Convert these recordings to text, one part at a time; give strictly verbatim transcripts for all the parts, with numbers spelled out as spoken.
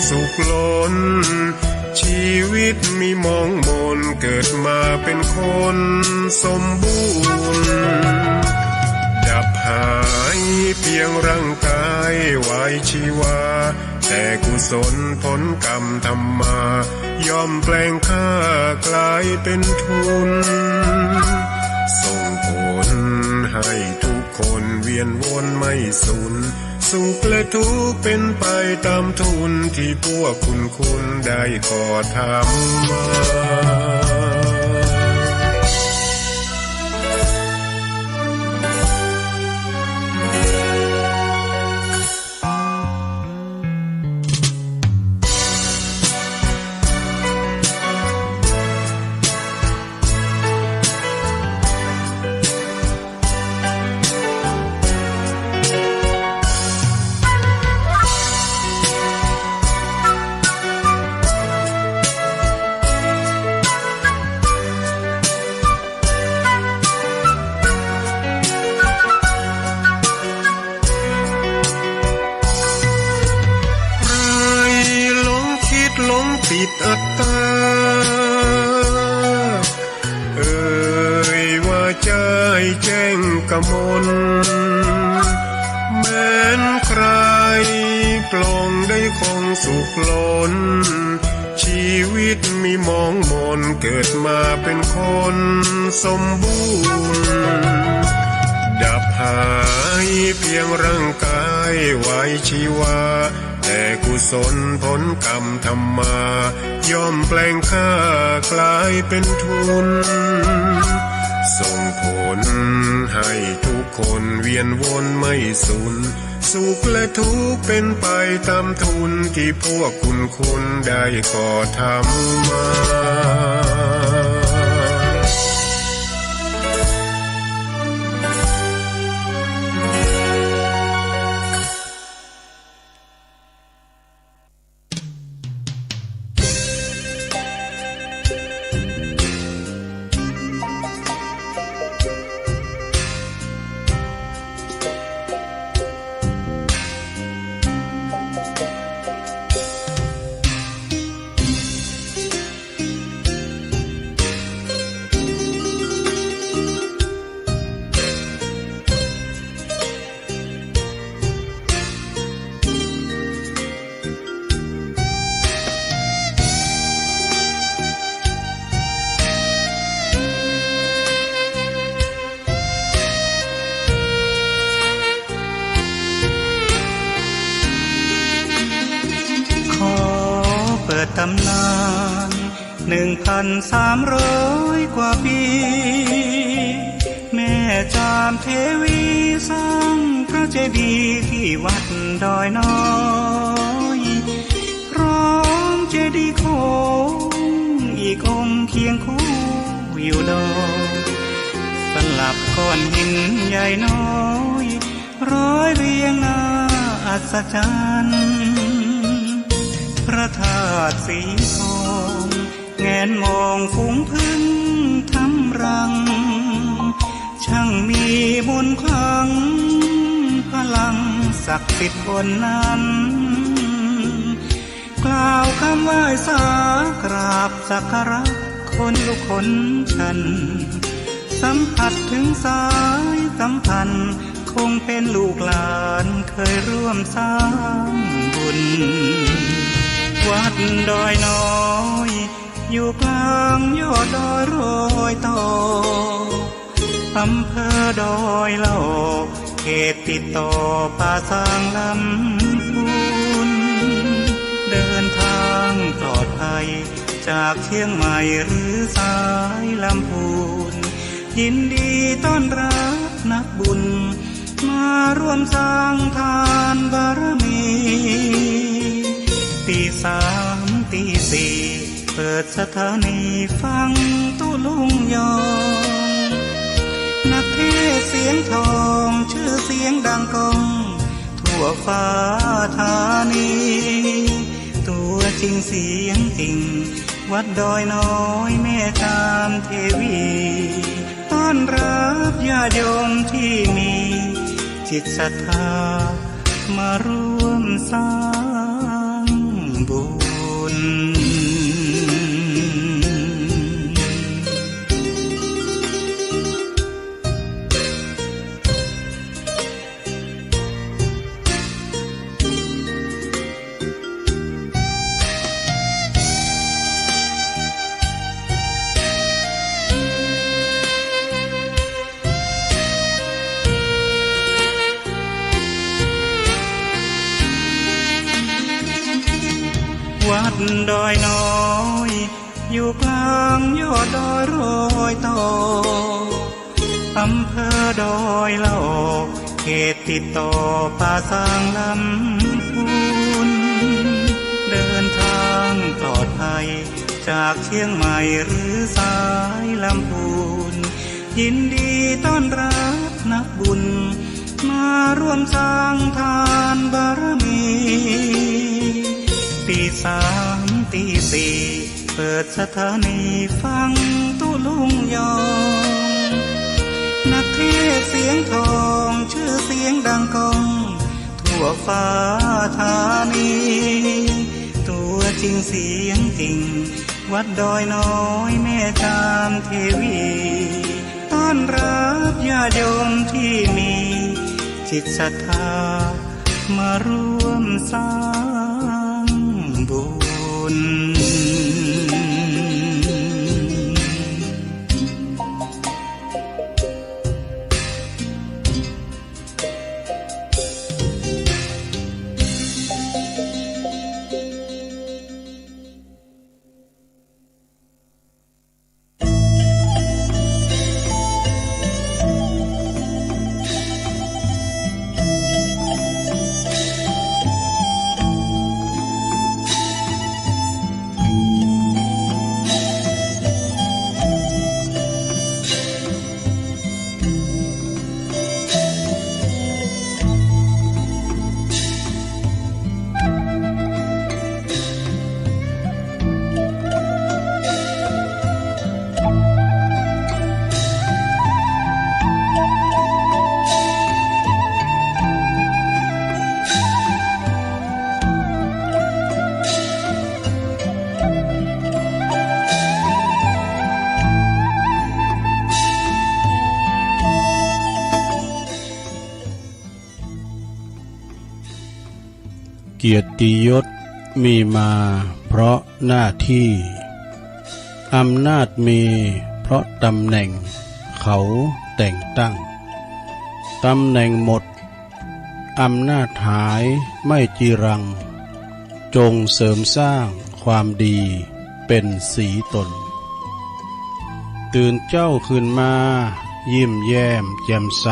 สุขล้น ชีวิตมีหมองหมน เกิดมาเป๋นคนสมบูรณ์ ดับหายเปียงร่างก๋ายไว้ชีวา แต่กุศลผลกรรมทำมา ย่อมแปลงข้ากลายเป๋นทุน ส่งผลให้ทุกคนเวียนวนไม่สุน สุขและทุกข์เป๋นไปต๋ามทุน ตี้พวกคุณคุณได้ก่อทำมา ใครหลงคิดหลงติดอัตตา เอ่ยวาจ๋าแจ้งกมล แม้นใครปลงได้คงสุขล้น ชีวิตมีหมองหมน เกิดมาเป๋นคนสมบูรณ์ ดับหายเปียงร่างก๋ายไว้ชีวา แต่กุศลผลกรรมทำมา ย่อมแปลงข้ากลายเป๋นทุน ส่งผลให้ทุกคนเวียนวนไม่สุน สุขและทุกข์เป๋นไปต๋ามทุน ตี้พวกคุณคุณได้ก่อทำมา ขอเปิดต๋ำนาน หนึ่งพันสามร้อยกว่าปี๋ แม่จามเทวีสร้างพระเจดีย์ตี้วัดดอยน้อย พร้อมเจดีย์โขงอีกองค์เคียงคู่อยู่ดอย สลับก้อนหินใหญ่น้อย ร้อยเรียงน่าอัศจรรย์ พระธาตุสีทอง แงนมองฝูงผึ้งทำรัง ช่างมีมนต์ขลัง พลังศักดิ์สิทธิ์บนนั้น กล่าวกำไหว้สากราบสักการะ ขนลุกขนชัน สัมผัสถึงสายสัมพันธ์ คงเป๋นลูกหลานเคยร่วมสร้างบุญ วัดดอยน้อย อยู่กลางยอดดอยรอยต่อ อำเภอดอยหล่อ เขตติดต่อป่าซางลำพูน เดินทางปลอดภัยจากเชียงใหม่หรือสายลำพูน ยินดีต้อนรับนักบุญ มาร่วมสร้างทานบารมี ตีสามตีสี่ เปิดสถานีฟังตุ๊ลุงยอง นักเทศน์เสียงทอง ชื่อเสียงดังก้อง ทั่วฟ้าธานี ตัวจริงเสียงจริง วัดดอยน้อยแม่จามเทวี ต้อนรับญาติโยมที่มีจิตศรัทธา มาร่วมสร้าง บุญ วัดดอยน้อย อยู่กลางยอดดอยรอยต่อ อำเภอดอยหล่อ เขตติดต่อป่าซางลำพูน เดินทางปลอดภัย จากเชียงใหม่หรือสายลำพูน ยินดีต้อนรับนักบุญ มาร่วมสร้างทานบารมี ตีสามตีสี่ เปิดสถานีฟังตุ๊ลุงยอง นักเทศน์เสียงทอง ชื่อเสียงดังก้อง ทั่วฟ้าธานี ตัวจริงเสียงจริง วัดดอยน้อยแม่จามเทวี ต้อนรับญาติโยมที่มีจิตศรัทธา มาร่วมสร้างบุญ เกียรติยศมีมาเพราะหน้าที่ อำนาจมีเพราะตำแหน่งเขาแต่งตั้ง ตำแหน่งหมด อำนาจหายไม่จีรัง จงเสริมสร้างความดีเป็นสีตน ตื่นเจ๊าขึ้นมายิ้มแย้มแจ่มใส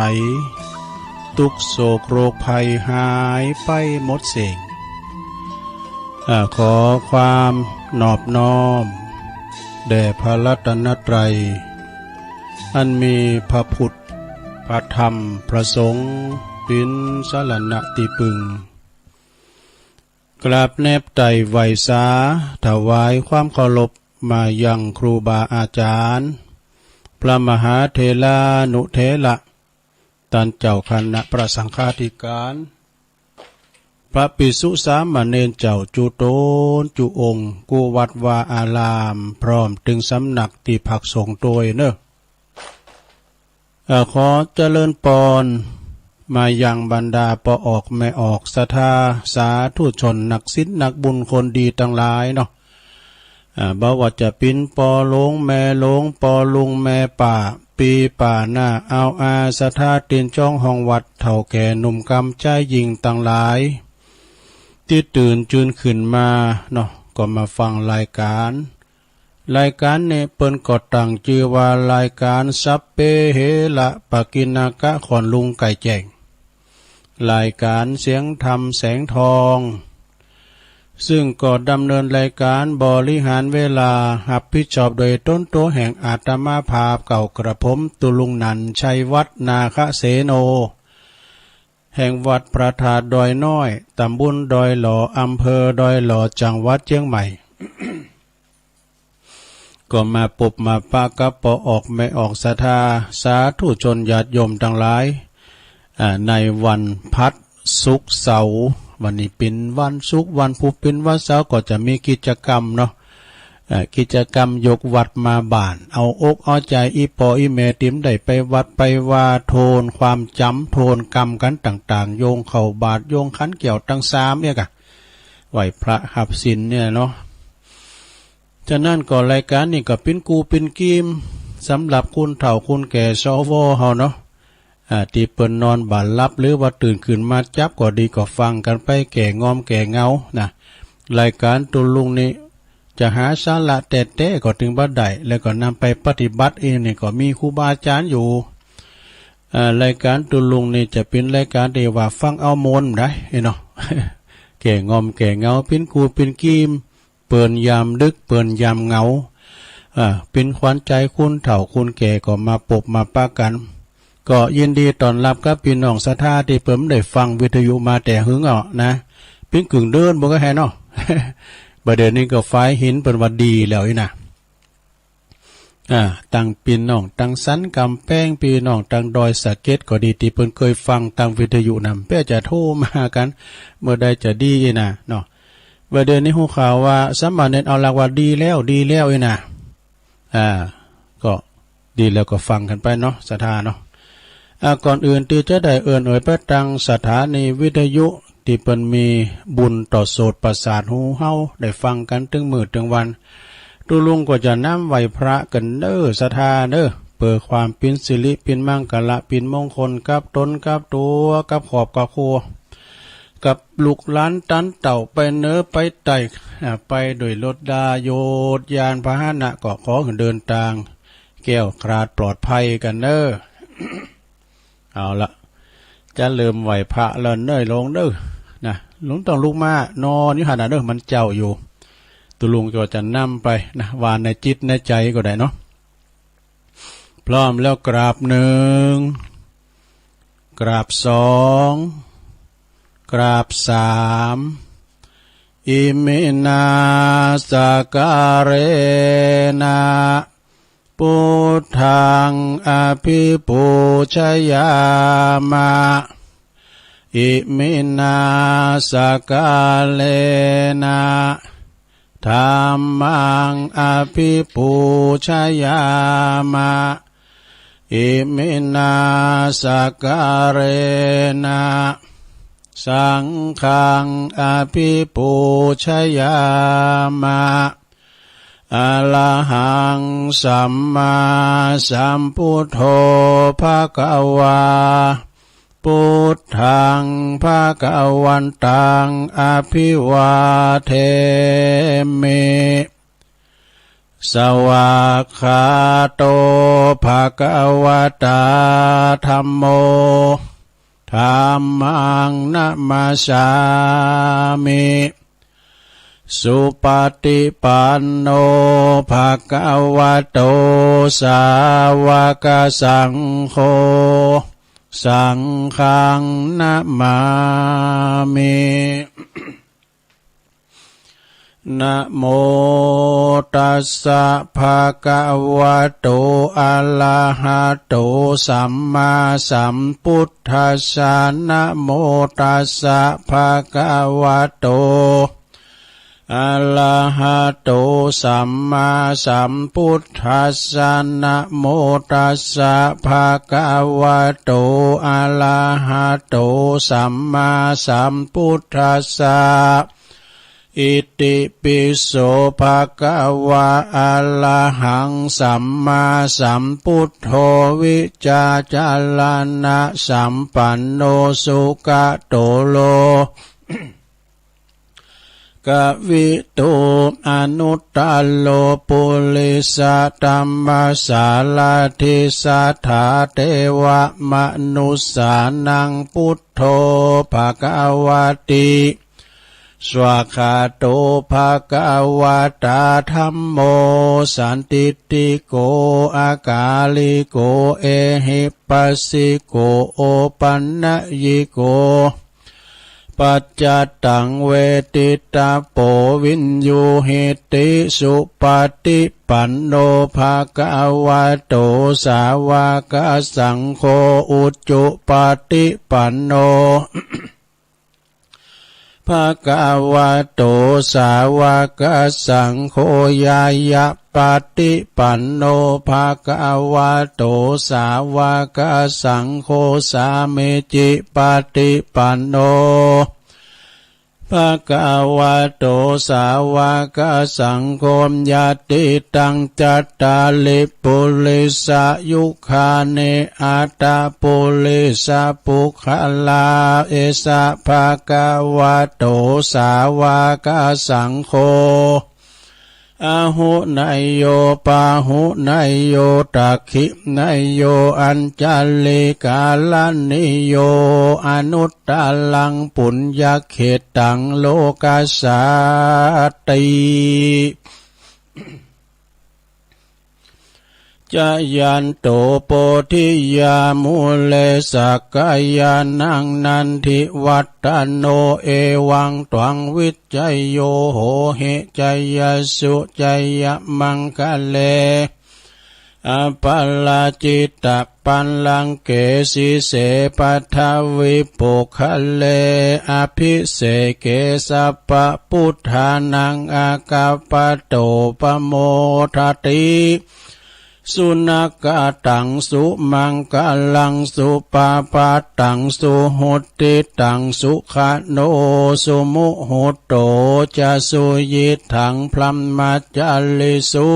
ตุ๊กข์โศกโรคภัยหายไปหมดเส้ง อ่า ขอความนอบน้อมแด่พระรัตนตรัย อันมีพระพุทธ พระธรรม พระสงฆ์ เป๋นสรณะตี้ปึง กราบแนบไต่ไหว้สา ถวายความเคารพมายังครูบาอาจารย์ พระมหาเถรานุเถระ ต้านเจ้าคณะพระสังฆาธิการ พระภิกษุสามเณรเจ้าจุ๊ต๋นจุ๊องค์ กู้วัดวาอาราม พร้อมเถิงสำนักตี้พักสงฆ์ตวยเนาะ เอ่อ ขอเจริญปอนมายังบรรดาป้อออกแม่ออกศรัทธาสาธุชนนักศีลนักบุญคนดีตังหลายเนาะ อ่า บ่ว่าจะเป๋นป้อหลวงแม่หลวง ป้อลุงแม่ป้า ปี้ป้าน้า อ่าวอา ศรัทธาตี๋นจ๊องห้องวัด เฒ่าแก่หนุ่มกำจายญิงตังหลาย ตี้ตื่นจืนขึ้นมาเนาะ ก็มาฟังรายก๋าน รายก๋านนี้เปิ้นก็ตั้งจื้อว่ารายก๋านสัพเพเหระปะกิณณกะ ขอนลุงไก่แจ้ง รายก๋านเสียงธรรมแสงทอง ซึ่งก็ดำเนินรายก๋านบริหารเวลา ฮับผิดชอบโดยต๋นตั๋วแห่งอาตมาภาพเก่ากระผมตุ๊ลุงหนัน ชัยวัฒน์ นาคเสโน แห่งวัดพระธาตุดอยน้อย ตำบลดอยหล่อ อำเภอดอยหล่อ จังหวัดเจียงใหม่ ก็มาปบมาปะกับป้อออกแม่ออกศรัทธาสาธุชนญาติโยมตังหลาย อ่า ในวันพัด ศุกร์เสาร์ วันนี้เป๋นวันศุกร์ วันพูด เป๋นวันเสาร์ ก็จะมีกิจกรรมเนาะ เอ่อ กิจกรรมยกวัดมาบ้าน เอาอกเอาใจ๋อี่ป้ออี่แม่ตี้บ่ได้ไปวัดไปวา ทวนความจ๋ำ ทวนกรรมกั๋นต่างๆ โยงเข้าบาตร โยงขันแก้วตังสามเนี่ยก่ะ ไหว้พระฮับศีลเนี่ยเนาะ ฉะนั้นก็รายก๋านนี้ก็เป๋นกู่เป๋นกีม สำหรับคนเฒ่าคนแก่ สว เฮาเนาะ อ่า ตี้เปิ้นนอนบ่หลับ หรือว่าตื่นขึ้นมาจั๊บก็ดี ก็ฟังกั๋นไปแก้ง่อมแก้เหงานะ รายก๋านตุ๊ลุงนี่จะหาสาระแต๊ๆ ก็ตึงบ่ได้ แล้วก็นำไปปฏิบัติเองนี่ก็มีครูบาอาจ๋ารย์อยู่ อ่า รายก๋านตุ๊ลุงนี่จะเป๋นรายก๋านตี้ว่าฟังเอาม่วนได้เนาะ แก้ง่อมแก้เหงา เป๋นกู่เป๋นกีม เปิ้นยามดึก เปิ้นยามเหงา อ่า เป๋นขวัญใจ๋คนเฒ่าคนแก่ ก็มาปบมาปะกั๋น ก็ยินดีต้อนฮับกับปี้น้องศรัทธาตี้เปิ้นบ่ได้ฟังวิทยุมาแต่หึงอ้อนะ เป๋นกึ่งเดือนบ่ก็แฮเนาะ บ่าเดี่ยวนี้ก็ฝายหินเปิ้นว่าดีแล้วอี้นะ อ่า ตังปี้น้องตังสันก๋ำแปง ปี้น้องตังดอยสะเก็ดก็ดี ตี้เปิ้นเกยฟังตางวิทยุนั้น เปิ้นจะโทรมาหากั๋น เมื่อใดจะดีอี้นะเนาะ บ่าเดี่ยวนี้ฮู้ข่าวว่าสามเณรเอาหลักว่าดีแล้ว ดีแล้วอี้นะ อ่า ก็ดีแล้วก็ฟังกั๋นไปเนาะ ศรัทธาเนาะ อ่า ก่อนอื่นตี้จะได้เอิ้นเอ่ยไปตางสถานีวิทยุตี้เปิ้นมีบุญต่อโสตประสาทหูเฮา ได้ฟังกั๋นตึงมื้อตึงวัน ตุ๊ลุงก็จะนำไหว้พระกั๋นเน้อ ศรัทธาเน้อ เปื้อความเป๋นสิริเป๋นมังคละ เป๋นมงคลกับตนกับตั๋ว กับครอบกับครัว กับลูกหลานตันเต้า ไปเหนือไปใต้ อ่า ไปโดยรถราโยชน์ยานพาหนะ ก็ขอหื้อเดินตางแคล้วคลาดปลอดภัยกั๋นเน้อ เอาละ จะเริ่มไหว้พระแล้วเน้อโยมเน้อ นะ โยมต้องลุกมา นอนอยู่หั้นน่ะเน้อ มันเจ๊าอยู่ ตุ๊ลุงก็จะนำไปนะ ว่าในจิตในใจ๋ก็ได้เนาะ พร้อมแล้วกราบหนึ่ง กราบสอง กราบสาม อิมินา สกาเรนะ ปุทธัง อภิปูชยามะ อิมินา สกาเรนะ ธัมมัง อภิปูชยามะ อิมินา สกาเรนะ สังฆัง อภิปูชยามะ อะระหัง สัมมาสัมพุทโธ ภะคะวา ปุทธัง ภะคะวันตัง อะภิวาเทมิ สวากขาโต ภะคะวะตา ธัมโม ธัมมัง นะมัสสามิ สุปะติปันโน ภะคะวะโต สาวกสังโฆ สังฆัง นะมามิ นะโมตัสสะ ภะคะวะโต อะระหะโต สัมมาสัมพุทธัสสะ นะโมตัสสะ ภะคะวะโต อะระหะโต สัมมาสัมพุทธัสสะ นะโมตัสสะ ภะคะวะโต อะระหะโต สัมมาสัมพุทธัสสะ อิติปิโส ภะคะวะ อะระหัง สัมมาสัมพุทโธ วิชชาจะระณะสัมปันโน สุขะโตโล กวิทู อนุตตโร ปุริสะธัมมสารถิ สัทธาเทวะมนุสสานัง พุทโธ ภะคะวะติ สวากขาโต ภะคะวะตา ธัมโม สันทิฏฐิโก อะกาลิโก เอหิปัสสิโก โอปันนยิโก ปัจจตตัง เวทิตาโป วิญญูหิติ สุปะติปันโน ภะคะวะโต สาวกสังโฆ อุจุปะติปันโน ภะคะวะโต สาวะกะสังโฆ ญาญะปะติปันโน ภะคะวะโต สาวะกะสังโฆ สามีจิปะติปันโน ภะคะวะโต สาวะกะสังโฆ ญาติตัง จัตตาริ ปุริสะยุคานิ อัตตะปุริสะปุคคละ เอสะ ภะคะวะโต สาวะกะสังโฆ อาหุเนยโย ปาหุเนยโย ตักขิเนยโย อัญชลีกาลานิโย อนุตตะรังปุญญะเขตตัง โลกัสสาติ จายันโต โพธิยา มูเล สักกายานัง นันทิวัฏฏะโน เอวังตวัง วิจโย โหหิ จายสสุ จายะมังคะเล อปาราจิตะปัลลังเก สีเส ปัทวิปุคคเล อภิเสเก สัพพะปุทธานัง อากาปะโต ปะโมทะติ สุนักขะตัง สุมังคะลัง สุปะพะตัง สุหุตติตัง สุขะโน สุมุตโต จะ สุยิตถัง พรหมจาริสุ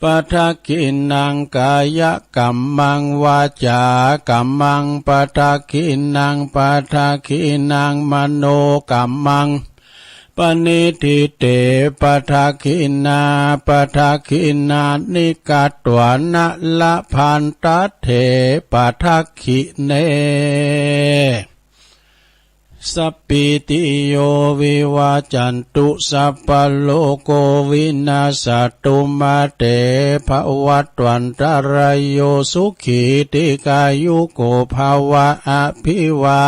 ปะทักขิณัง กายะกัมมัง วาจากัมมัง ปะทักขิณัง ปะทักขิณัง มโนกัมมัง ปะนิฏฐิเต ปะทักขิณา ปะทักขิณานิ กัตวานะ ละพันตะเถ ปะทักขิเณ สัพพีติโย วิวัจจันตุ สัพพะโรโค วินัสสะตุ มา เต ภะวัตวันตะราโย สุขี ทีฆายุโก ภะวะ อภิวา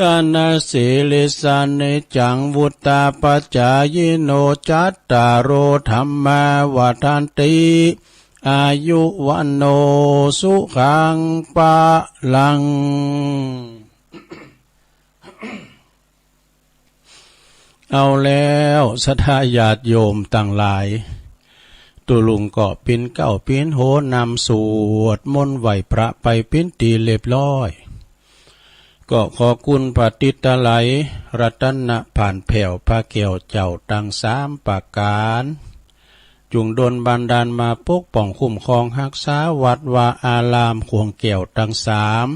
ทะนะสีลิสสะ นิจจัง วุฑฒาปะจายิโน จัตตาโร ธัมมา วัฑฒันติ อายุ วัณโณ สุขัง พะลัง เอาแล้ว ศรัทธาญาติโยมตังหลาย ตุ๊ลุงก็ปิ๊นเก๊าปิ๊นโหนำสวดมนต์ไหว้พระไปปิ๊นตี้เรียบร้อย ก็ขอคุณพระติดตะไหล รัตนะผ่านแผ้ว พระแก้วเจ้าตังสามประก๋าน จุ่งดลบันดาลมาปกป้องคุ้มครองฮักษาวัดวาอารามขวงแก้วตังสาม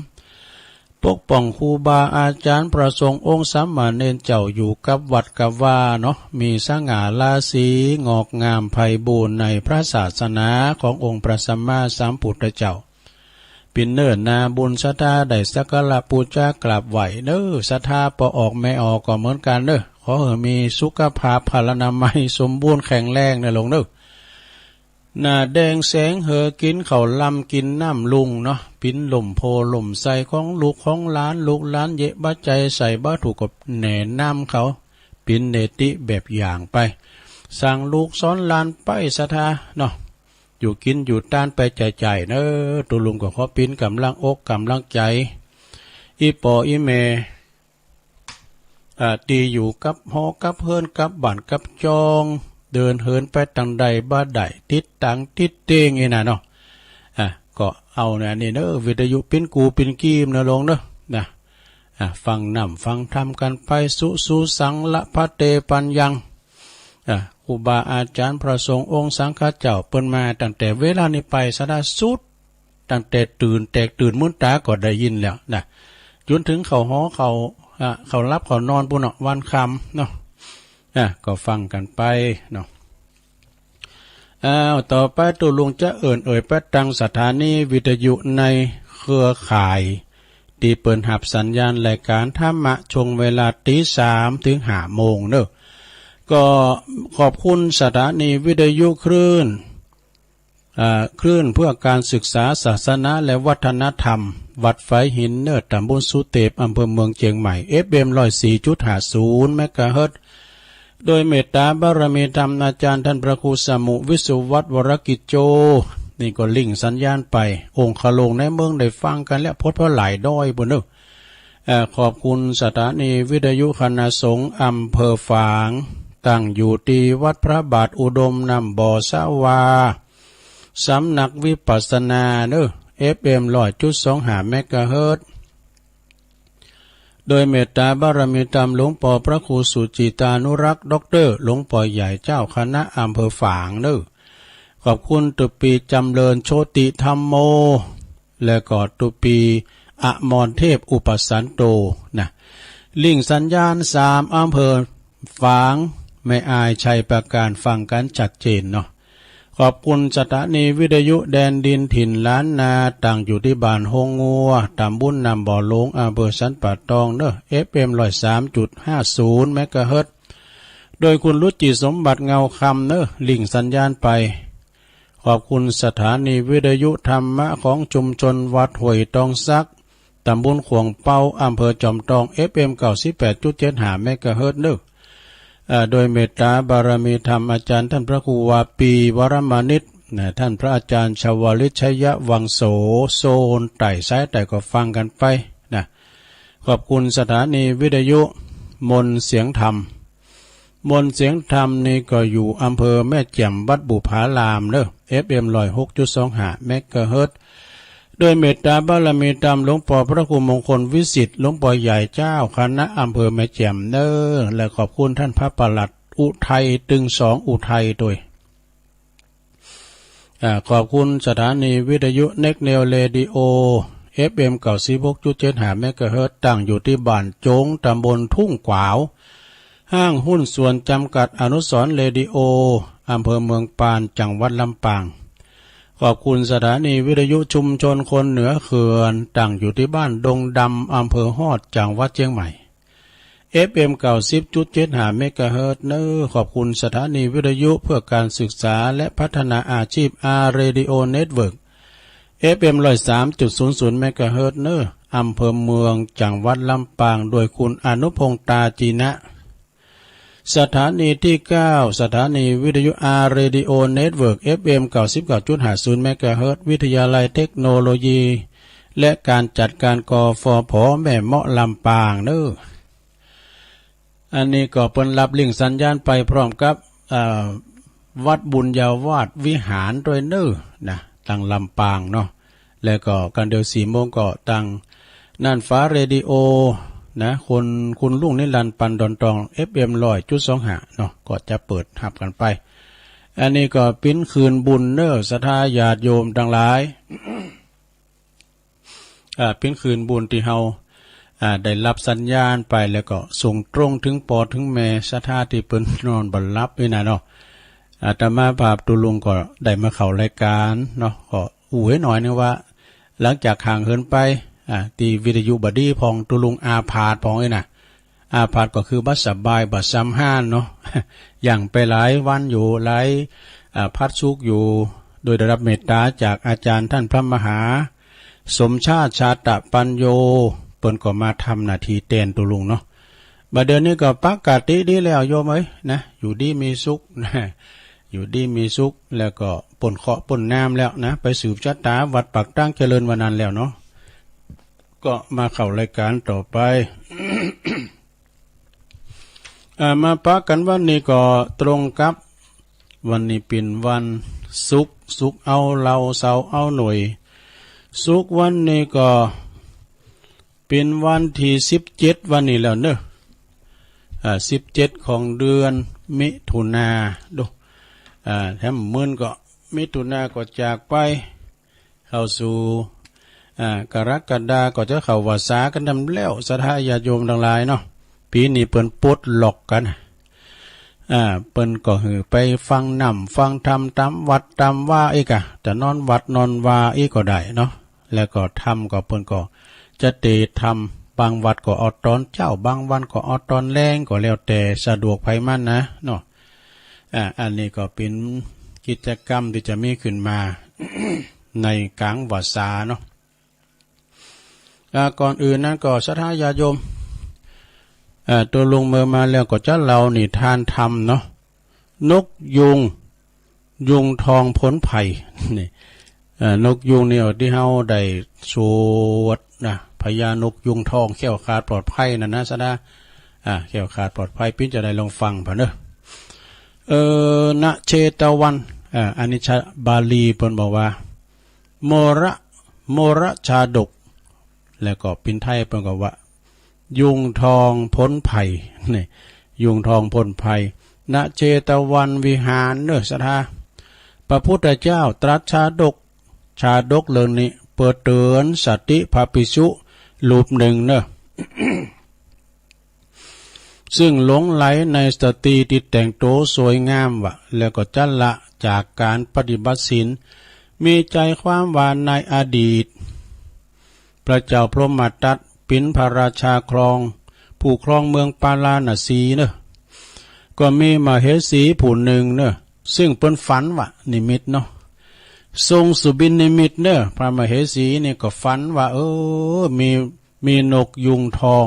ปกป้องครูบาอาจ๋ารย์พระสงฆ์องค์สามเณรเจ้าอยู่กับวัดกับวาเนาะ มีสง่าราศีงอกงามไพบูลย์ในพระศาสนาขององค์พระสัมมาสัมพุทธเจ้า ปิ๊นเนิ่นนาบุญศรัทธาได้สักการะปู๋จากราบไหว้เน้อ ศรัทธาป้อออกแม่ออกก็เหมือนกั๋นเน้อ ขอหื้อมีสุขภาพพลานามัยสมบูรณ์แข็งแรงเน้อโยมเน้อ หน้าแดงแสงเหือ กิ๋นข้าวลำกิ๋นน้ำลุ่งเนาะ ปิ๊นล่มโพธิ์ล่มไทรของลูกของหลาน ลูกหลานเยียะบ่าใจ๋ใส่บ่าถูกก็แนะนำเขา ปิ๊นเนติแบบอย่างไป สั่งลูกสอนหลานไปศรัทธาเนาะ อยู่กิ๋นอยู่ตานไปใจ๋ๆ เน้อ ตุ๊ลุงก็ขอปิ๊นก๋ำลังอกก๋ำลังใจ๋ อี่ป้ออี่แม่ อ่า ตี้อยู่กับหอกับเฮือนกับบ้านกับจ้อง เดินเหินไปตางใดบ่าได้ ติดตังติดเตียงอี้น่ะเนาะ อ่า ก็เอาเนี่ยนี่เน้อ วิทยุปิ๊นกูปิ๊นกีมเน้อโยมเน้อ นะ อ่า ฟังน้ำฟังธรรมกั๋นไป สุ สุ สัง ละ พะเต ปัญญัง อ่า ครูบาอาจ๋ารย์พระสงฆ์องค์สังฆเจ้าเปิ้นมาตั้งแต่เวลานี้ไปศรัทธาสุด ตั้งแต่ตื่นแตกตื่นมืนต๋าก็ได้ยินแล้วนะ จ๋นเถิงเข้าหอเข้า อ่า เข้าหลับเข้านอนปู้นเนาะ วันค่ำเนาะ อ่า ก็ฟังกั๋นไปเนาะ อ้าว ต่อไปตุ๊ลุงจะเอิ้นเอ่ยไปตางสถานีวิทยุในเครือข่าย ตี้เปิ้นฮับสัญญาณรายก๋านธรรมะช่วงเวลาตีสามเถิงห้าโมงเน้อ ก็ขอบคุณสถานีวิทยุคลื่น อ่า คลื่นเพื่อการศึกษาศาสนาและวัฒนธรรม วัดฝายหินเน้อ ต๋ำบลสุเตป อำเภอเมืองเจียงใหม่ เอฟเอ็ม ร้อยสี่จุดห้าศูนย์ เมกะเฮิรตซ์ โดยเมตตาบารมีธรรมอาจ๋ารย์ต้านพระครูสมุห์ วิศวัตร วรกิจโจ นี่ก็ลิงก์สัญญาณไป องคโลงในเมืองได้ฟังกั๋นแล้ว พดเพาะหลายด้อยปู้นเน้อ เอ่อ ขอบคุณสถานีวิทยุคณะสงฆ์อำเภอฝาง ตั้งอยู่ตี้วัดพระบาทอุดมน้ำบ่อสะวา สำนักวิปัสสนาเนอะ เอฟเอ็ม ร้อยจุดสองห้า เมกะเฮิรตซ์ โดยเมตตาบารมีธรรมหลวงป้อพระครูสุจิตานุรักษ์ ด็อกเตอร์ หลวงป้อใหญ่เจ้าคณะอำเภอฝางเนอะ ขอบคุณตุ๊ปี๋จำเริญโชติธัมโม และก็ตุ๊ปี๋อมรเทพอุปสันโตนะ ริ่งสัญญาณสามอำเภอฝาง แม่อาย ชัยปราการ ฟังกั๋นชัดเจนเนาะ ขอบคุณสถานีวิทยุแดนดินถิ่นล้านนา ตั้งอยู่ตี้บ้านโฮงงัว ตำบลน้ำบ่อหลวง อำเภอสันป่าตองเนอะ เอฟเอ็ม ร้อยสามจุดห้าศูนย์ เมกะเฮิรตซ์ โดยคุณรุจิสมบัติเงาคำเนอะ ริ่งสัญญาณไป ขอบคุณสถานีวิทยุธรรมะของชุมชนวัดห้วยตองสัก ตำบลข่วงเปา อำเภอจอมตอง เอฟเอ็ม เก้าสิบแปดจุดเจ็ดห้า เมกะเฮิรตซ์เนอะ เอ่อ โดยเมตตาบารมีธรรมอาจารย์ท่านพระครูวาปี วรมานิชนะ ท่านพระอาจารย์ชวลิต ชยวังโส โซนใต้ สายใต้ก็ฟังกั๋นไปนะ ขอบคุณสถานีวิทยุมนต์เสียงธรรม มนต์เสียงธรรมนี่ก็อยู่อำเภอแม่แจ่ม วัดบุพารามเนอะ เอฟเอ็ม ร้อยหกจุดสองห้า เมกะเฮิรตซ์ โดยเมตตาบารมีธรรมหลวงป้อพระครูมงคลวิสิทธิ์ หลวงป้อใหญ่เจ้าคณะอำเภอแม่แจ่มเนอะ และขอบคุณท่านพระปลัดอุทัย ตึงสองอุทัยโดย อ่า ขอบคุณสถานีวิทยุเน็กเนวเรดิโอ เอฟเอ็ม เก้าสิบหกจุดเจ็ดห้า เมกะเฮิรตซ์ ตั้งอยู่ตี้บ้านโจ๊ง ตำบลทุ่งกวาว ห้างหุ้นส่วนจำกัดอนุสรณ์เรดิโอ อำเภอเมืองปาน จังหวัดลำปาง ขอบคุณสถานีวิทยุชุมชนคนเหนือเขื่อน ตั้งอยู่ตี้บ้านดงดำ อำเภอฮอด จังหวัดเชียงใหม่ เอฟเอ็ม เก้าสิบจุดเจ็ดห้า เมกะเฮิรตซ์เนอะ ขอบคุณสถานีวิทยุเพื่อการศึกษาและพัฒนาอาชีพ อาร์ เรดิโอ เน็ตเวิร์ก เอฟเอ็ม ร้อยสามจุดศูนย์ศูนย์ เมกะเฮิรตซ์เนอะ อำเภอเมือง จังหวัดลำปาง โดยคุณอนุพงษ์ ตาจีนะ สถานีตี้เก้า สถานีวิทยุ อาร์ เรดิโอ เน็ตเวิร์ก เอฟเอ็ม เก้าสิบเก้าจุดห้าศูนย์ เมกะเฮิรตซ์ วิทยาลัยเทคโนโลยี และการจัดการ กฟผ แม่เมาะ ลำปางเนอะ อันนี้ก็เปิ้นฮับริ่งสัญญาณไปพร้อมกับ เอ่อ วัดบุญญาวาสวิหารด้วยเนอะนะ ตังลำปางเนาะ แล้วก็กั๋นเดี๋ยวสี่โมงก็ตังน่านฟ้าเรดิโอนะ คุณ คุณลุงนิรันดร์ ปันดอนตอง เอฟเอ็ม ร้อยจุดสองห้า เนาะ ก็จะเปิดฮับกั๋นไป อันนี้ก็เป๋นคืนบุญเนอะ ศรัทธาญาติโยมตังหลาย อ่า เป๋นคืนบุญตี้เฮา อ่า ได้ฮับสัญญาณไปแล้วก็ส่งตรงเถิงป้อเถิงแม่ศรัทธาตี้เปิ้นนอนบ่หลับนี่นะเนาะ อาตมาภาพตุ๊ลุงก็ได้มาเข้ารายการเนาะ ก็อู้หื้อหน่อยนึ่งว่า หลังจากห่างเหินไป อ่า ตี้วิทยุบ่ดีพ่อง ตุ๊ลุงอาพาธพ่องนี่นะ อาพาธก็คือบ่สบาย บ่สำฮานเนาะ หยั่งไปหลายวันอยู่ หลาย อ่า พาธสุกร์อยู่ โดยได้ฮับเมตตาจากอาจ๋ารย์ต้านพระมหา สมชาติ ชาตะปัญโญ เปิ้นก็มาทำหน้าตี้แตนตุ๊ลุงเนาะ บ่าเดี่ยวนี้ก็ปกติดีแล้วโยมเอ๋ยนะ อยู่ดีมีสุขนะ อยู่ดีมีสุข แล้วก็ป๊นเคราะห์ป๊นน้ำแล้วนะ ไปสืบชะตาวัดปากตางเจริญวันนั้นแล้วเนาะ ก็มาเข้ารายการต่อไป อ่า มาปะกั๋นวันนี้ก็ตรงกับ วันนี้เป๋นวันศุกร์ ศุกร์เอาเหล้า เสาร์เอาหน่วย ศุกร์วันนี้ก็เป๋นวันตี้สิบเจ็ดวันนี้แล้วเนอะ อ่า สิบเจ็ดของเดือนมิถุนา ดู อ่า แถมมื้อนี้ก็มิถุนาก็จากไป เข้าสู่ อ่า กรกฎาก็จะเข้าวัสสากั๋นแถมแล้ว ศรัทธาญาติโยมตังหลายเนาะ ปี๋นี้เปิ้นปลดล็อกกั๋น อ่า เปิ้นก็หื้อไปฟังน้ำฟังธรรมต๋ามวัดต๋ามวาอี้ก่ะ จะนอนวัดนอนวาอี้ก็ได้เนาะ แล้วก็ธรรมก็เปิ้นก็จะเตธรรม บางวัดก็เอาต๋อนเจ๊า บางวัดก็เอาต๋อนแลง ก็แล้วแต่สะดวกใผมันนะเนาะ อ่า อันนี้ก็เป๋นกิจกรรมตี้จะมีขึ้นมา ในก๋างวัสสาเนาะ อ่า ก่อนอื่นนั้นก็ศรัทธาญาติโยม อ่า ตุ๊ลุงเมื่อมาแล้วก็จะเล่านิทานธรรมเนาะ นกยูง ยูงทองผลไพร นี่ อ่า นกยูงนี่ตี้เฮาได้สวดนะ พญานกยูงทองแคล้วคลาดปลอดภัยนั่นนะ สะดา อ่า แคล้วคลาดปลอดภัย ปิ้นจะได้ลองฟังผ่านเนอะ เออ ณ เชตวัน อ่า อันนี้ชา บาลีเปิ้นบอกว่า โมระ โมระชาดก แล้วก็ปิ้นไทยเปิ้นก็ว่า ยูงทองพ้นภัย นี่ ยูงทองพ้นภัย ณ เชตวันวิหารเนอะ สะดา พระพุทธเจ้าตรัสชาดก ชาดกเรื่องนี้ เปื้อเตื๋อนสติพระภิกษุรูปนึ่งเนอะ ซึ่งหลงใหลในสตรีตี้แต่งตั๋วสวยงามวะ แล้วก็จะละจากก๋านปฏิบัติศีล มีใจ๋ความว่าในอดีต พระเจ้าพรหมทัตเป๋นพระราชาครอง ผู้ครองเมืองปาราณสีเนอะ ก็มีมเหสีผู้นึ่งเนอะ ซึ่งเปิ้นฝันวะ นิมิตเนาะ ทรงสุบินนิมิตเนอะ พระมเหสีนี่ก็ฝันว่า เออ มี มีนกยูงทอง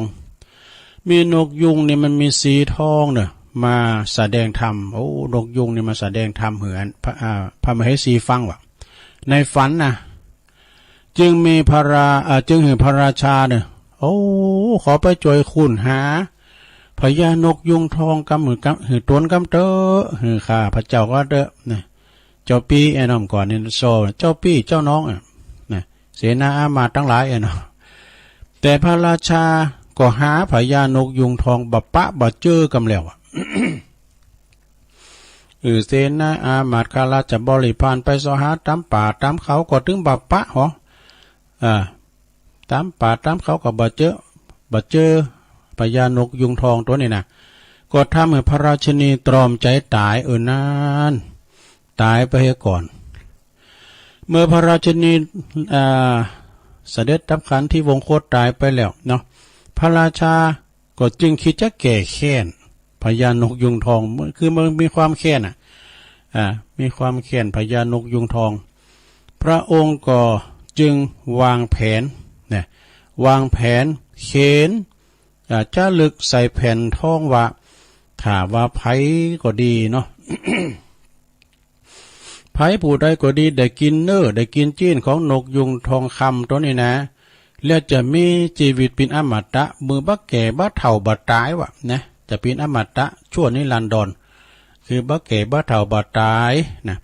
มีนกยูงนี่มันมีสีทองเนอะ มาแสดงธรรม โอ้ นกยูงนี่มาแสดงธรรมหื้ออัน พระ อ่า พระมเหสีฟังวะ ในฝันนะ จึงมีพระรา อ่า จึงหื้อพระราชาเนอะ โอ้ ขอไปจ้วยค้นหา พญานกยูงทองกำหื้อกำ หื้อต๋นกำเต๊อะ หื้อข้าพระเจ้าก็เต๊อะ นะ เจ้าปี้ ไอ้น้องก่อนนี่ โซ่ เจ้าปี้ เจ้าน้องอะ นะ เสนาอามาตย์ตังหลายอะเนาะ แต่พระราชาก็หาพญานกยูงทองบ่ปะบ่เจอกำแล้วอะ เออ เสนาอามาตย์ข้าราชบริพารไปเซาะหาต๋ามป่าต๋ามเขาก็ตึงบ่ปะหรอ อ่า ต๋ามป่าต๋ามเขาก็บ่เจอ บ่เจอพญานกยูงทองตั๋วนี้นะ ก็ทำหื้อพระราชินีตรอมใจ๋ต๋าย เออ นั้น ต๋ายไปเหียก่อน เมื่อพระราชินี อ่า เสด็จดับขันธวงศ์คตต๋ายไปแล้วเนาะ พระราชาก็จึงกึ๊ดจะแก้แค้นพญานกยูงทอง คือมันมีความแค้นอะ อ่า มีความแค้นพญานกยูงทอง พระองค์ก็จึงวางแผน นะ วางแผนเขียน อ่า จารึกใส่แผ่นทองว่า ถ้าว่าใผก็ดีเนาะ ใผผู้ใดก็ดีได้กิ๋นเนื้อ ได้กิ๋นจี๊นของนกยูงทองคำตั๋วนี้นะ แล้วจะมีจีวิตเป๋นอมตะ บ่แก่บ่เฒ่าบ่ต๋ายวะนะ จะเป๋นอมตะชั่วนิรันดร คือบ่แก่บ่เฒ่าบ่ต๋ายนะ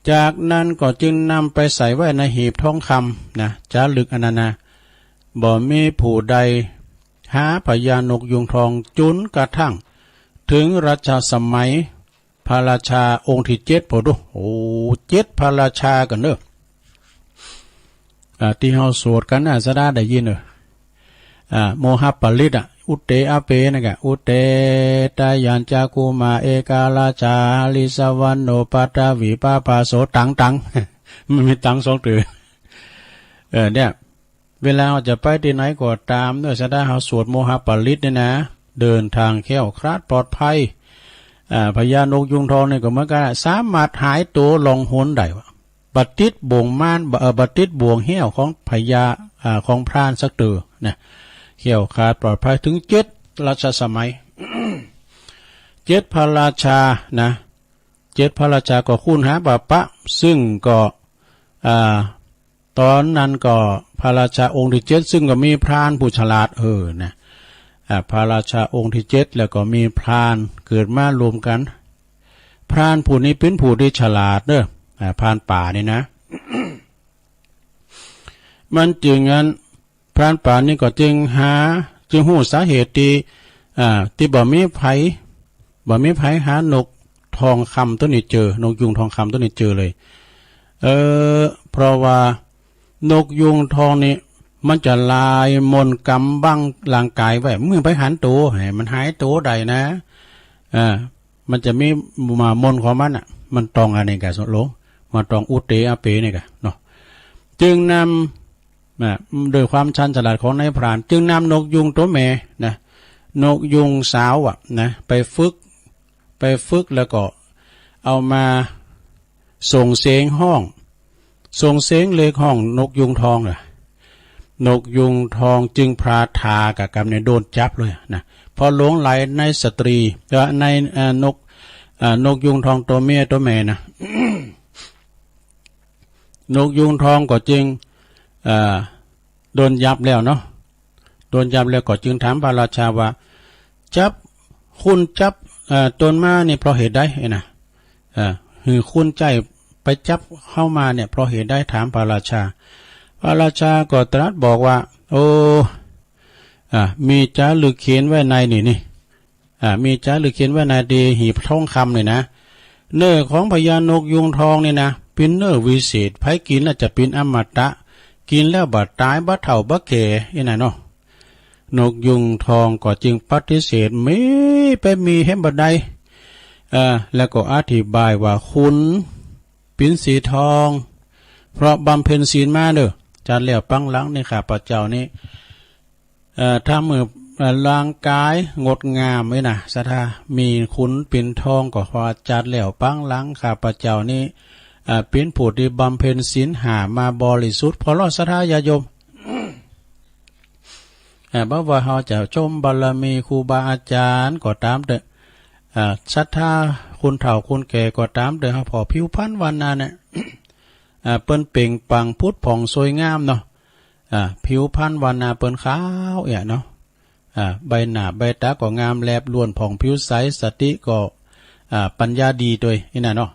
จากนั้นก็จึงนำไปใส่ไว้ในหีบทองคำนะ จารึกอันนั้นนะ บ่มีผู้ใดหาพญานกยูงทอง จ๋นกระทั่งเถิงรัชสมัยพระราชาองค์ตี้เจ็ด โผดู โอ้ เจ็ดพระราชากั๋นเน่อ อ่า ตี้เฮาสวดกั๋นนะ สะดาได้ยินเน่อ อ่า โมหปริตรอะ อุตเตอเป นั่นกะ อุตเต ตะยัญจะกุมา เอกราชา หริสวรรณโณ ปัทวีปภาโส ตัง ตัง มันมีตังสองตั๋ว เออ เนี่ย เวลาเฮาจะไปตี้ไหนก็ต๋ามเน่อ สะดาเฮาสวดโมหปริตรเนี่ยนะ เดินทางแคล้วคลาดปลอดภัย อ่า พญานกยูงทองนี่ก็เหมือนกั๋น สามารถหายตั๋วล่องหนได้วะ บ่ติดบ่วงมาร บ่ เอ่อ บ่ติดบ่วงแห้วของพญา อ่า ของพรานสักตั๋วนะ แคล้วคลาดปลอดภัยเถิงเจ็ดรัชสมัย เจ็ดพระราชานะ เจ็ดพระราชาก็ค้นหาบ่ปะ ซึ่งก็ อ่า ต๋อนนั้นก็พระราชาองค์ตี้เจ็ด ซึ่งก็มีพรานผู้ฉลาด เออ นะ อ่า พระราชาองค์ตี้เจ็ด แล้วก็มีพรานเกิดมารวมกั๋น พรานผู้นี้เป๋นผู้ตี้ฉลาดเน่อ อ่า พรานป่านี่นะ มันจึงอัน พรานป่านี่ก็จึงหา จึงฮู้สาเหตุตี้ อ่า ตี้บ่มีใผ บ่มีใผหานกทองคำตั๋วนี้เจอ นกยูงทองคำตั๋วนี้เจอเลย เออ เพราะว่านกยูงทองนี่ มันจะลายมนต์กำบังร่างก๋ายไว้ เมื่อใผหันตั๋ว หื้อมันหายตั๋วได้นะ อ่า มันจะมีมามนต์ของมันอะ มันต้องอันนี้กะ โล มันต้องอุตเตอเปนี่กะเนาะ จึงนำ นะ ด้วยความชันฉลาดของนายพราน จึงนำนกยูงตั๋วแม่นะ นกยูงสาวอะนะ ไปฝึก ไปฝึกแล้วก็เอามาส่งเสียงฮ้อง ส่งเสียงเรียกฮ้องนกยูงทองอะ นกยูงทองจึงพลาดท่า กะกำเนี่ยโดนจับเลยนะ เพราะหลงใหลในสตรี เอ่อ ใน เอ่อ นก เอ่อ นกยูงทองตั๋วเมียตั๋วแม่นะ นกยูงทองก็จึง เอ่อ โดนจับแล้วเนาะ ตนยามแล้วก็จึงถามพระราชาว่า จับ คุณจับ เอ่อ ตนมานี่เพราะเหตุใด เอ้ยนะ เอ่อ หื้อคุณใจ้ไปจับเฮามาเนี่ยเพราะเหตุใด ถามพระราชา พระราชาก็ตรัสบอกว่า โอ้ อ่า มีจารึกเขียนไว้ในนี่นี่ อ่า มีจารึกเขียนไว้ในตี้หีบทองคำนี่นะ เนื้อของพญานกยูงทองนี่นะ เป๋นเนื้อวิเศษ ใผกิ๋นแล้วจะเป๋นอมตะ กิ๋นแล้วบ่ต๋าย บ่เฒ่า บ่แก่ อี้น่ะเนาะ นกยูงทองก็จึงปฏิเสธ มี ไปมีแหมบ่ได้ เอ่อ แล้วก็อธิบายว่า คุณเป๋นสีทอง เพราะบำเพ็ญศีลมาเน่อ จัดแล้วปังหลังในข้าพเจ้านี้ เอ่อ ทำหื้อ เอ่อ ร่างกายงดงามไว้นะ ศรัทธา มีคุณเป๋นทองก็ว่าจัดแล้วปังหลังข้าพเจ้านี้ เอ่อ เป๋นผู้ตี้บำเพ็ญศีลห้ามาบริสุทธิ์ ผ่อเลาะ ศรัทธาญาติโยม เอ่อ บ่ว่าเฮาจะชมบารมีครูบาอาจารย์ก็ต๋ามเต๊อะ เอ่อ ศรัทธาคนเฒ่าคนแก่ก็ต๋ามเต๊อะ เฮาผ่อผิวพรรณวรรณาเนี่ย อ่า เปิ้นเปล่งปลั่งผุดผ่องสวยงามเนาะ อ่า ผิวพรรณวรรณาเปิ้นขาวเอี้ยเนาะ อ่า ใบหน้าใบต๋าก็งามแลบล้วนผ่องผิวใส สติก็ อ่า ปัญญาดีตวย อี้น่ะเนาะ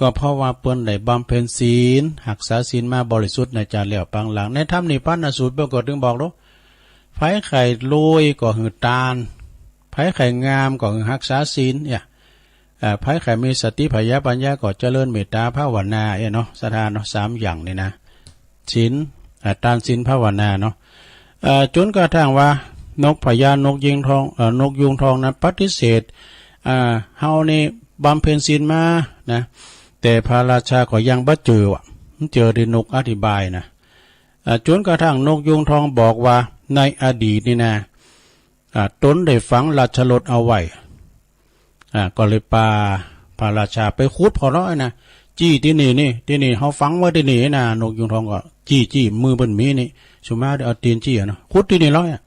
ก็เพราะว่าเปิ้นได้บำเพ็ญศีล ฮักษาศีลมาบริสุทธิ์ในจัดแล้วปังหลัง ในธรรมนิพพานสูตรเปิ้นก็ตึงบอกเนาะ ใผใค่รวยก็หื้อตาน ใผใค่งามก็หื้อฮักษาศีลเนี่ย เอ่อ ใผใค่มีสติผญาปัญญาก็เจริญเมตตาภาวนาเอี้ยเนาะ ศรัทธาเนาะ สามอย่างนี่นะ ศีล เอ่อ ตาน ศีล ภาวนาเนาะ เอ่อ จ๋นกระทั่งว่านก พญานกยูงทอง เอ่อ นกยูงทองนั้นปฏิเสธ เอ่อ เฮานี่บำเพ็ญศีลมานะ แต่พระราชาก็ยังบ่เจื้อว่ะ บ่เจื้อตี้นกอธิบายนะ เอ่อ จ๋นกระทั่งนกยูงทองบอกว่าในอดีตนี่นะ อ่า ตนได้ฝังราชรถเอาไว้ อ่า ก็เลยปาพระราชาไปขุดผ่อเลาะนะ จี้ตี้นี่นี่ ตี้นี่เฮาฝังไว้ตี้นี่นะ นกยูงทองก็จี้จี้ มือเปิ้นมีนี่ สุมาได้เอาตี๋นจี้อะเนาะ ขุดตี้นี่เลาะอะ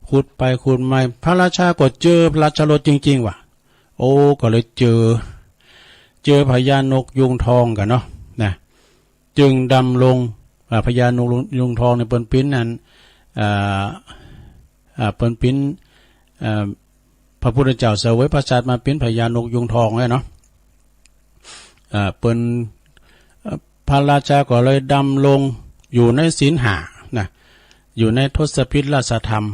ขุดไปขุดมา พระราชาก็เจื้อราชรถจริงๆ ว่ะ โอ้ ก็เลยเจื้อ เจื้อพญานกยูงทองก่อเนาะ นะ จึงดำรง อ่า พญานกยูงทองนี่เปิ้นเป๋นอัน อ่า อ่า เปิ้นเป๋น อ่า พระพุทธเจ้าเสวยพระชาติมาเป๋นพญานกยูงทองแล้วเนาะ อ่า เปิ้น อ่า พระราชาก็เลยดำรงอยู่ในศีลห้านะ อยู่ในทศพิธราชธรรม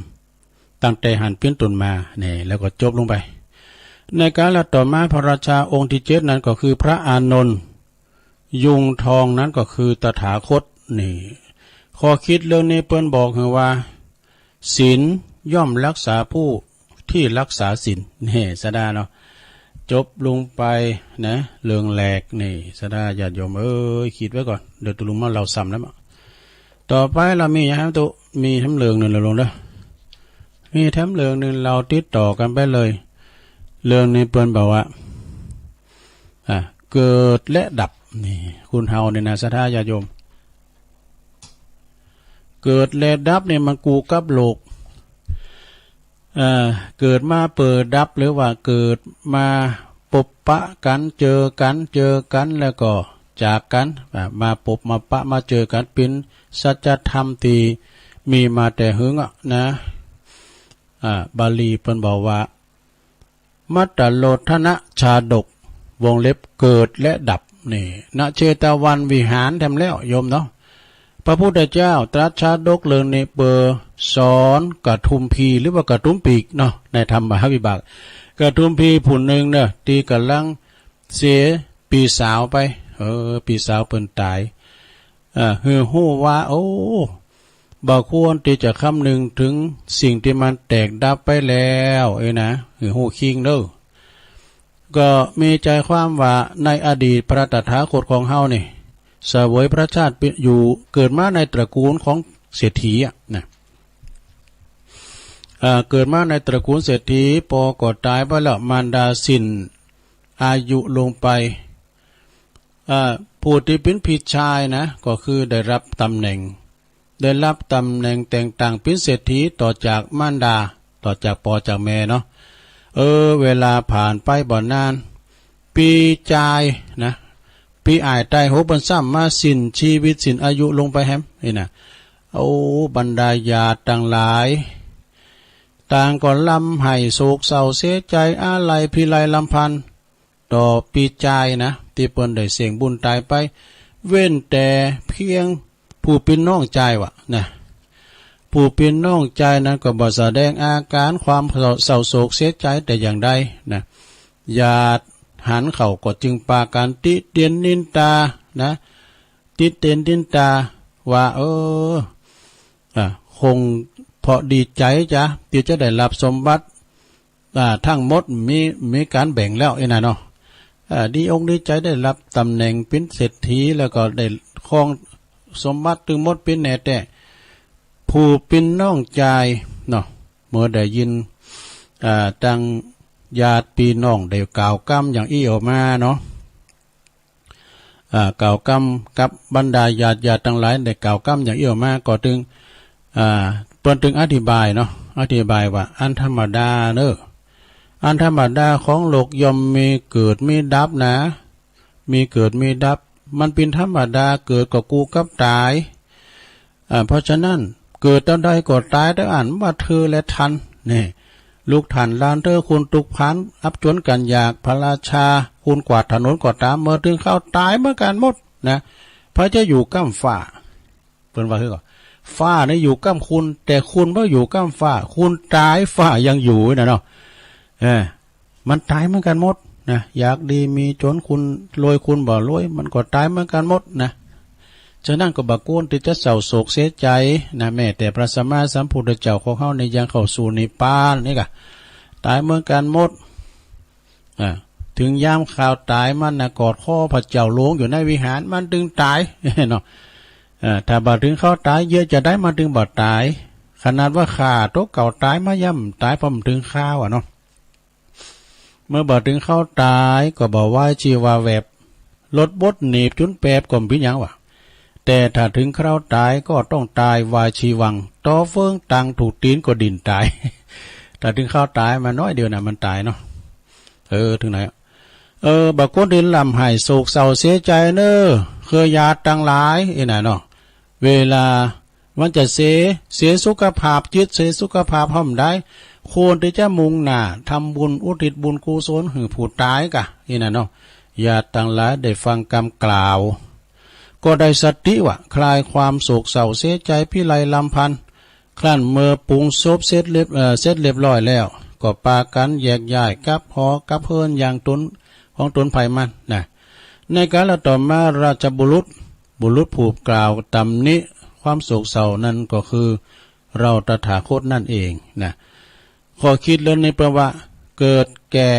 ตั้งแต่หั้นเป๋นต้นมา นี่ แล้วก็จบลงไป ในกาลต่อมาพระราชาองค์ตี้เจ็ดนั้นก็คือพระอานนท์ ยูงทองนั้นก็คือตถาคต นี่ ข้อคิดเรื่องนี้เปิ้นบอกหื้อว่า ศีลย่อมรักษาผู้ที่รักษาศีล นี่ ศรัทธาเนาะ จบลงไปนะ เรื่องแรกนี่ ศรัทธาญาติโยมเอ้ย คิดไว้ก่อน เดี๋ยวตุ๊ลุงมาเล่าซ้ำแล้ว ต่อไปเฮามีหยังตุ๊ มีแถมเรื่องนึ่ง เล่าลงเด้อ มีแถมเรื่องนึ่ง เล่าติดต่อกั๋นไปเลย เรื่องนี้เปิ้นบอกว่า อ่า เกิดและดับ นี่ คนเฮานี่นะ ศรัทธาญาติโยม เกิดและดับนี่มันกู้กับโลก เอ่อ เกิดมาเปื้อดับ หรือว่าเกิดมาปบปะกั๋น เจอกั๋น เจอกั๋นแล้วก็จากกั๋น อ่า มาปบมาปะมาเจอกั๋น เป๋นสัจธรรมตี้มีมาแต่หึงอะนะ อ่า บาลีเปิ้นบอกว่า มัตตโลทนะชาดก วงเล็บ เกิดและดับ นี่ ณ เชตวันวิหารแถมแล้วโยมเนาะ พระพุทธเจ้าตรัสชาดกเรื่องนี้เปื้อสอนกระทุมพี หรือว่ากระทุมปีกเนาะ ในธรรมมหาวิบาก กระทุมพีผู้นึ่งเนาะ ตี้ก่ำลังเสียปี้สาวไป เออ ปี้สาวเปิ้นต๋าย อ่า หื้อฮู้ว่า โอ้ บ่ควรตี้จะคำนึงเถิงสิ่งตี้มันแตกดับไปแล้ว เอ้ยนะ หื้อฮู้คิงเน่อ ก็มีใจ๋ความว่าในอดีตพระตถาคตของเฮานี่ เสวยพระชาติเป๋น อยู่ เกิดมาในตระกูลของเศรษฐีอะนะ อ่า เกิดมาในตระกูลเศรษฐี ปอก็ต๋ายไปแล้ว มารดาสิ้นอายุลงไป อ่า ผู้ตี้เป๋นพี่ชายนะ ก็คือได้ฮับต๋ำแหน่ง ได้ฮับต๋ำแหน่งแต่งตั้งเป๋นเศรษฐีต่อจากมารดา ต่อจากปอจากแม่เนาะ เออ เวลาผ่านไปบ่นาน ปี้จายนะ ปี้อ้ายต๋ายโหงเปิ้นซ้ำมาสิ้นชีวิตสิ้นอายุลงไปแหม นี่นะ โอ้ บรรดาญาติตังหลาย ต่างก็ร่ำไห้โศกเศร้าเสียใจ๋ อาลัยพิไรรำพัน ต่อปี้จายนะ ตี้เปิ้นได้เสี้ยงบุญต๋ายไป เว้นแต่เพียงผู้เป๋นน้องจายว่านะ ผู้เป๋นน้องจายนั้นก็บ่แสดงอาก๋านความเศร้า เศร้าโศกเสียใจ๋แต่อย่างใดนะ หยาดหันเขาก็จึงปากั๋นติเตียนนินตานะ ติเตียนนินตาว่า เออ อ่ะ คงเพราะดีใจ๋จ๊ะ ตี้จะได้ฮับสมบัติ อ่า ตึงหมด มี มีก๋านแบ่งแล้วอี้นะเนาะ อ่า ดีอกดีใจ๋ได้ฮับต๋ำแหน่งเป๋นเศรษฐี แล้วก็ได้ครองสมบัติตึงหมดเป๋นแหน่แต๊ ผู้เป๋นน้องจายเนาะ เมื่อได้ยิน อ่า ตังญาติปี้น้องได้กล่าวกำอย่างอี้ออกมาเนาะ อ่า กล่าวกำกับบรรดาญาติๆ ตังหลายได้กล่าวกำอย่างอี้ออกมา ก็ตึง อ่า เปิ้นตึงอธิบายเนาะ อธิบายว่า อันธรรมดาเน่อ อันธรรมดาของโลกย่อมมีเกิดมีดับนะ มีเกิดมีดับ มันเป๋นธรรมดา เกิดก็กู้กับต๋าย อ่า เพราะฉะนั้นเกิดเต้าใดก็ต๋ายเต้าอั้น บ่าเธอและท่าน นี่ ลูกท่านหลานเธอ คุณตุ๊กพาน อับจนกั๋นอยาก พระราชา คุณกวาดถนนก็ต๋าม เมื่อตึงคราวต๋ายเหมือนกั๋นหมดนะ ใผจะอยู่ก้ำฟ้า เปิ้นว่าคือก่อ ฟ้านี่อยู่ก้ำคุณ แต่คุณบ่อยู่ก้ำฟ้า คุณต๋ายฟ้ายังอยู่นะเนาะ เออ มันต๋ายเหมือนกั๋นหมดนะ อยากดีมีจ๋น คุณรวยคุณบ่รวย มันก็ต๋ายเหมือนกั๋นหมดนะ ฉะนั้นก็บ่ควรตี้จะเศร้าโศกเสียใจ๋นะ แม้แต่พระสัมมาสัมพุทธเจ้าของเฮานี่ยังเข้าสู่นิพพานนี่ก่ะ ต๋ายเหมือนกั๋นหมด อ่า ถึงยามคราวต๋ายมันนะ กอดคอพระเจ้าหลงอยู่ในวิหาร มันตึงต๋าย เนาะ อ่า ถ้าบ่าตึงคราวต๋ายเยียะจาใดมันตึงบ่ต๋าย ขนาดว่าข้าตั๋วเก่าต๋ายมาย่ำต๋าย เพราะมันตึงคราวอะเนาะ เมื่อบ่าตึงคราวต๋ายก็บ่วายชีวาแวบ รถบดหนีบจุนแปบก็บ่เป๋นหยังวะ แต่ถ้าตึงคราวต๋ายก็ต้องต๋ายวาชีวัง ต่อเฟืองตังถูกตี๋นก็ดิ่นต๋าย ถ้าตึงคราวต๋ายมาน้อยเดียวน่ะมันต๋ายเนาะ เออ ถึงไหนอะ เออ บ่าควรตี้ร่ำไห้โศกเศร้าเสียใจ๋เน่อ เครือญาติตังหลาย อี้นะเนาะ เวลา มันจะเสีย เสียสุขภาพจิต เสียสุขภาพฮ้อมได้ ควรตี้จะมุ่งหน้าทำบุญอุทิศบุญกุศลหื้อผู้ต๋ายก่ะ อี้นะเนาะ ญาติตังหลายได้ฟังกำกล่าว ก็ได้สติว่า คลายความโศกเศร้าเสียใจ๋พิไรรำพัน ครั้นเมื่อปรุงศพเสร็จเรียบ เอ่อ เสร็จเรียบร้อยแล้ว ก็ปากั๋นแยกย้ายกลับหอกลับเฮือนอย่างต๋น ของต๋นไผมันนะ ในกาลต่อมาราชบุรุษ บุรุษผู้กล่าวตำหนิความโศกเศร้านั้นก็คือ เราตถาคตนั่นเองนะ ข้อคิดเรื่องนี้แปลว่า เกิดแก่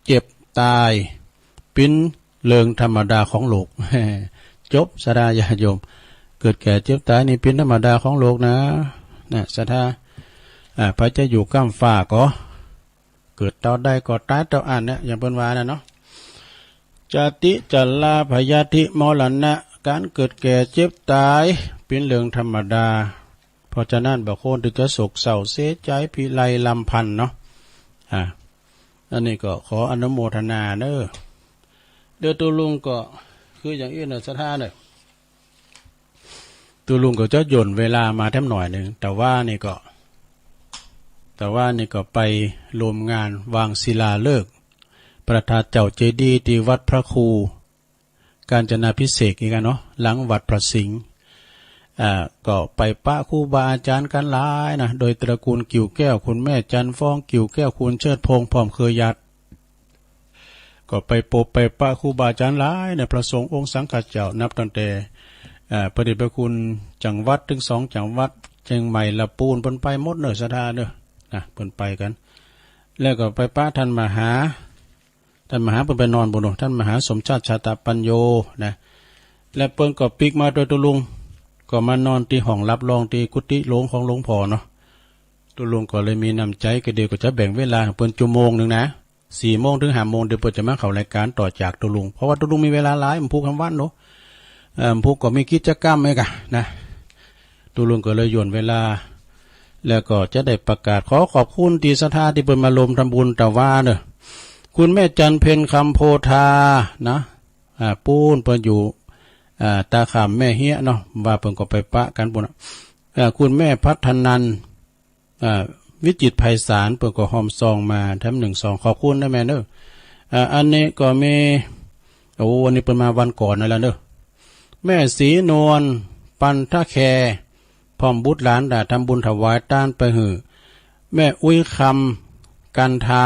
เจ็บต๋าย เป๋นเรื่องธรรมดาของโลก จบ ศรัทธาญาติโยม เกิดแก่เจ็บต๋ายนี่เป๋นธรรมดาของโลกนะ นะ ศรัทธา อ่า ใผจะอยู่ก้ำฟ้าก็ เกิดเต้าใดก็ต๋ายเต้าอั้นเนี่ย อย่างเปิ้นว่าน่ะเนาะ จาติ จรา พยาธิ มรณะ ก๋านเกิดแก่เจ็บต๋าย เป๋นเรื่องธรรมดา เพราะฉะนั้นบ่ควรตี้จะโศกเศร้าเสียใจ๋พิไรรำพันเนาะ อ่า อันนี้ก็ขออนุโมทนาเน่อ เดี๋ยวตุ๊ลุงก็คืออย่างอี้เน่อ ศรัทธาเน่อ ตุ๊ลุงก็จะหย่นเวลามาแถมหน่อยนึ่ง แต่ว่านี่ก็ แต่ว่านี่ก็ไปร่วมงานวางศิลาฤกษ์พระธาตุเจ้าเจดีย์ตี้วัดพระครูกาญจนาภิเษกอีกอะเนาะ หลังวัดพระสิงห์ อ่า ก็ไปปะครูบาอาจ๋ารย์กั๋นหลายนะ โดยตระกูลกิ่วแก้ว คุณแม่จันทร์ฟองกิ่วแก้ว คุณเชิดพงษ์ พร้อมเครือญาติ ก็ไปปบไปปะครูบาอาจ๋ารย์หลายนะ พระสงฆ์องค์สังฆเจ้า นับตั้งแต่ อ่า พระเดชพระคุณจังหวัดตึงสองจังหวัด เจียงใหม่ ละปูน เปิ้นไปหมดเน่อ ศรัทธาเน่อ นะ เปิ้นไปกั๋น แล้วก็ไปปะท่านมหา ท่านมหาเปิ้นไปนอนปู้นเนาะ ท่านมหาสมชาติชาตปัญโญนะ แล้วเปิ้นก็ปิ๊กมาโตยตุ๊ลุง ก็มานอนตี้ห้องรับรองตี้กุฏิหลวงของหลวงพ่อเนาะ ตุ๊ลุงก็เลยมีน้ำใจ๋ ก็เดี๋ยวก็จะแบ่งเวลาหื้อเปิ้นจั่วโมงนึ่งนะ สี่โมงเถิงห้าโมง เดี๋ยวเปิ้นจะมาเข้ารายก๋านต่อจากตุ๊ลุง เพราะว่าตุ๊ลุงมีเวลาหลาย มันพูกทำวัดเนาะ เอ่อ มันพูกก็มีกิจกรรมไอ้ก่ะนะ ตุ๊ลุงก็เลยหย่นเวลา แล้วก็จะได้ประกาศขอขอบคุณตี้ศรัทธาตี้เปิ้นมาร่วมทำบุญตะวาเน่อ คุณแม่จันทร์เพ็ญคำโพธานะ อ่า ปู้นเปิ้นอยู่ อ่า ตาข่ามแม่เฮี้ยเนาะ ว่าเปิ้นก็ไปปะกั๋นปู้นน่ะ อ่า คุณแม่พัฒนันท์ อ่า วิจิตรไพศาล เปิ้นก็ฮ่อมซองมาแถมหนึ่งซอง ขอบคุณนะแม่เนอะ อ่า อันนี้ก็มี โอ้ อันนี้เปิ้นมาวันก่อนนั่นแหละเนอะ แม่ศรีนวล ปันทะแค พร้อมบุตรหลาน ได้ทำบุญถวายตานไปหื้อ แม่อุ๊ยคำ กันทา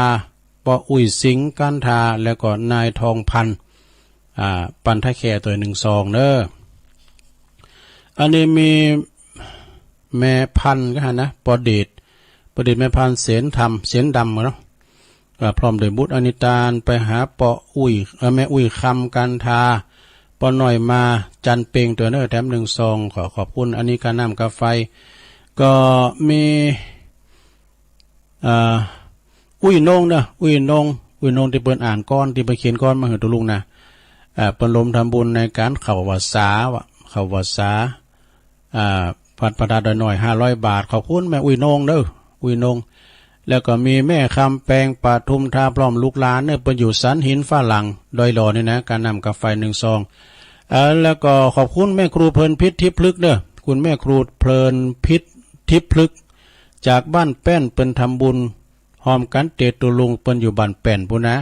ป้ออุ๊ยสิงห์ กันทา แล้วก็นายทองพันธ์ อ่า ปันทะแค ตวยหนึ่งซองเนอะ อันนี้มีแม่พันธุ์ก็หั้นนะ ป้อเดช ป้อเดชแม่พันธุ์ เสนธรรม เสนดำเนาะ ก็พร้อมด้วยบุตรอันนี้ตานไปหาป้ออุ๊ย เอ่อ แม่อุ๊ยคำ กันทา ป้อน้อยมา จันทร์เพ็ง ตวยเนอะ แถมหนึ่งซอง ขอขอบคุณ อันนี้ค่าน้ำค่าไฟ ก็มี อ่า อุ๊ยนงเนอะ อุ๊ยนง อุ๊ยนงตี้เปิ้นอ่านก่อน ตี้เปิ้นเขียนก่อนมาหื้อตุ๊ลุงนะ อ่า เปิ้นรวมทำบุญในก๋านเข้าพรรษา ว่าเข้าพรรษา อ่า วัดพระธาตุดอยน้อย ห้าร้อยบาท ขอบคุณแม่อุ๊ยนงเนอะ อุ๊ยนง แล้วก็มีแม่คำแปง ปทุมธา พร้อมลูกหลานเนอะ เปิ้นอยู่สันหินฝรั่ง ดอยหล่อนี่นะ ค่าน้ำค่าไฟหนึ่งซอง เอ่อ แล้วก็ขอบคุณแม่ครูเพลินพิษทิพย์พลึกเนอะ คุณแม่ครูเพลินพิษทิพย์พลึก จากบ้านแป้น เปิ้นทำบุญ ฮ่อมกั๋นเตตุ๊ลุง เปิ้นอยู่บ้านแป้นปู้นนะ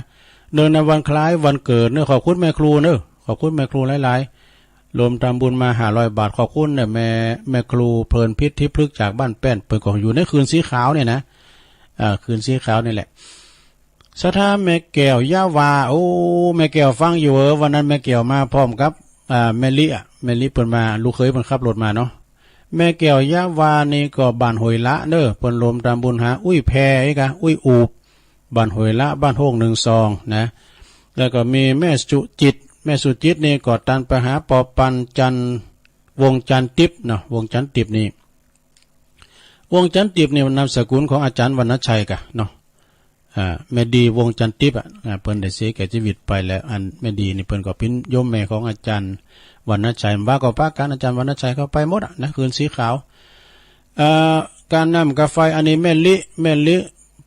เนื่องในวันคล้ายวันเกิดเนอะ ขอบคุณแม่ครูเนอะ ขอบคุณแม่ครูหลายๆ รวมทำบุญมาห้าร้อยบาท ขอบคุณเนอะ แม่ แม่ครูเพลินพิษทิพย์พลึก จากบ้านแป้น เปิ้นก็อยู่ในคืนสีขาวเนี่ยนะ อ่า คืนสีขาวนี่แหละ ศรัทธาแม่แก้ว ยะวา โอ้ แม่แก้วฟังอยู่เออ วันนั้นแม่แก้วมาพร้อมกับ อ่า แม่ลิอะ แม่ลิเปิ้นมา ลูกเขยเปิ้นขับรถมาเนาะ แม่แก้ว ยะวา นี่ก็บ้านห้วยละเนอะ เปิ้นรวมทำบุญหาอุ๊ยแพรอีกอะ อุ๊ยอูบ บ้านห้วยละ บ้านโฮก หนึ่งซองนะ แล้วก็มีแม่สุจิต แม่สุจิตนี่ก็ตานไปหาป้อปันจันทร์ วงศ์จันทร์ติ๊บเนาะ วงศ์จันทร์ติ๊บนี่ วงศ์จันทร์ติ๊บนี่นามสกุลของอาจ๋ารย์วรรณชัยกะเนาะ อ่า แม่ดี วงศ์จันทร์ติ๊บอะ อ่า เปิ้นได้เสียแก่จีวิตไปแล้ว อันแม่ดีนี่เปิ้นก็เป๋นโยมแม่ของอาจ๋ารย์วรรณชัย บ่าก็ปะกั๋น อาจ๋ารย์วรรณชัยเข้าไปหมดอะนะ คืนสีขาว เอ่อ ค่าน้ำค่าไฟ อันนี้แม่ลิ แม่ลิ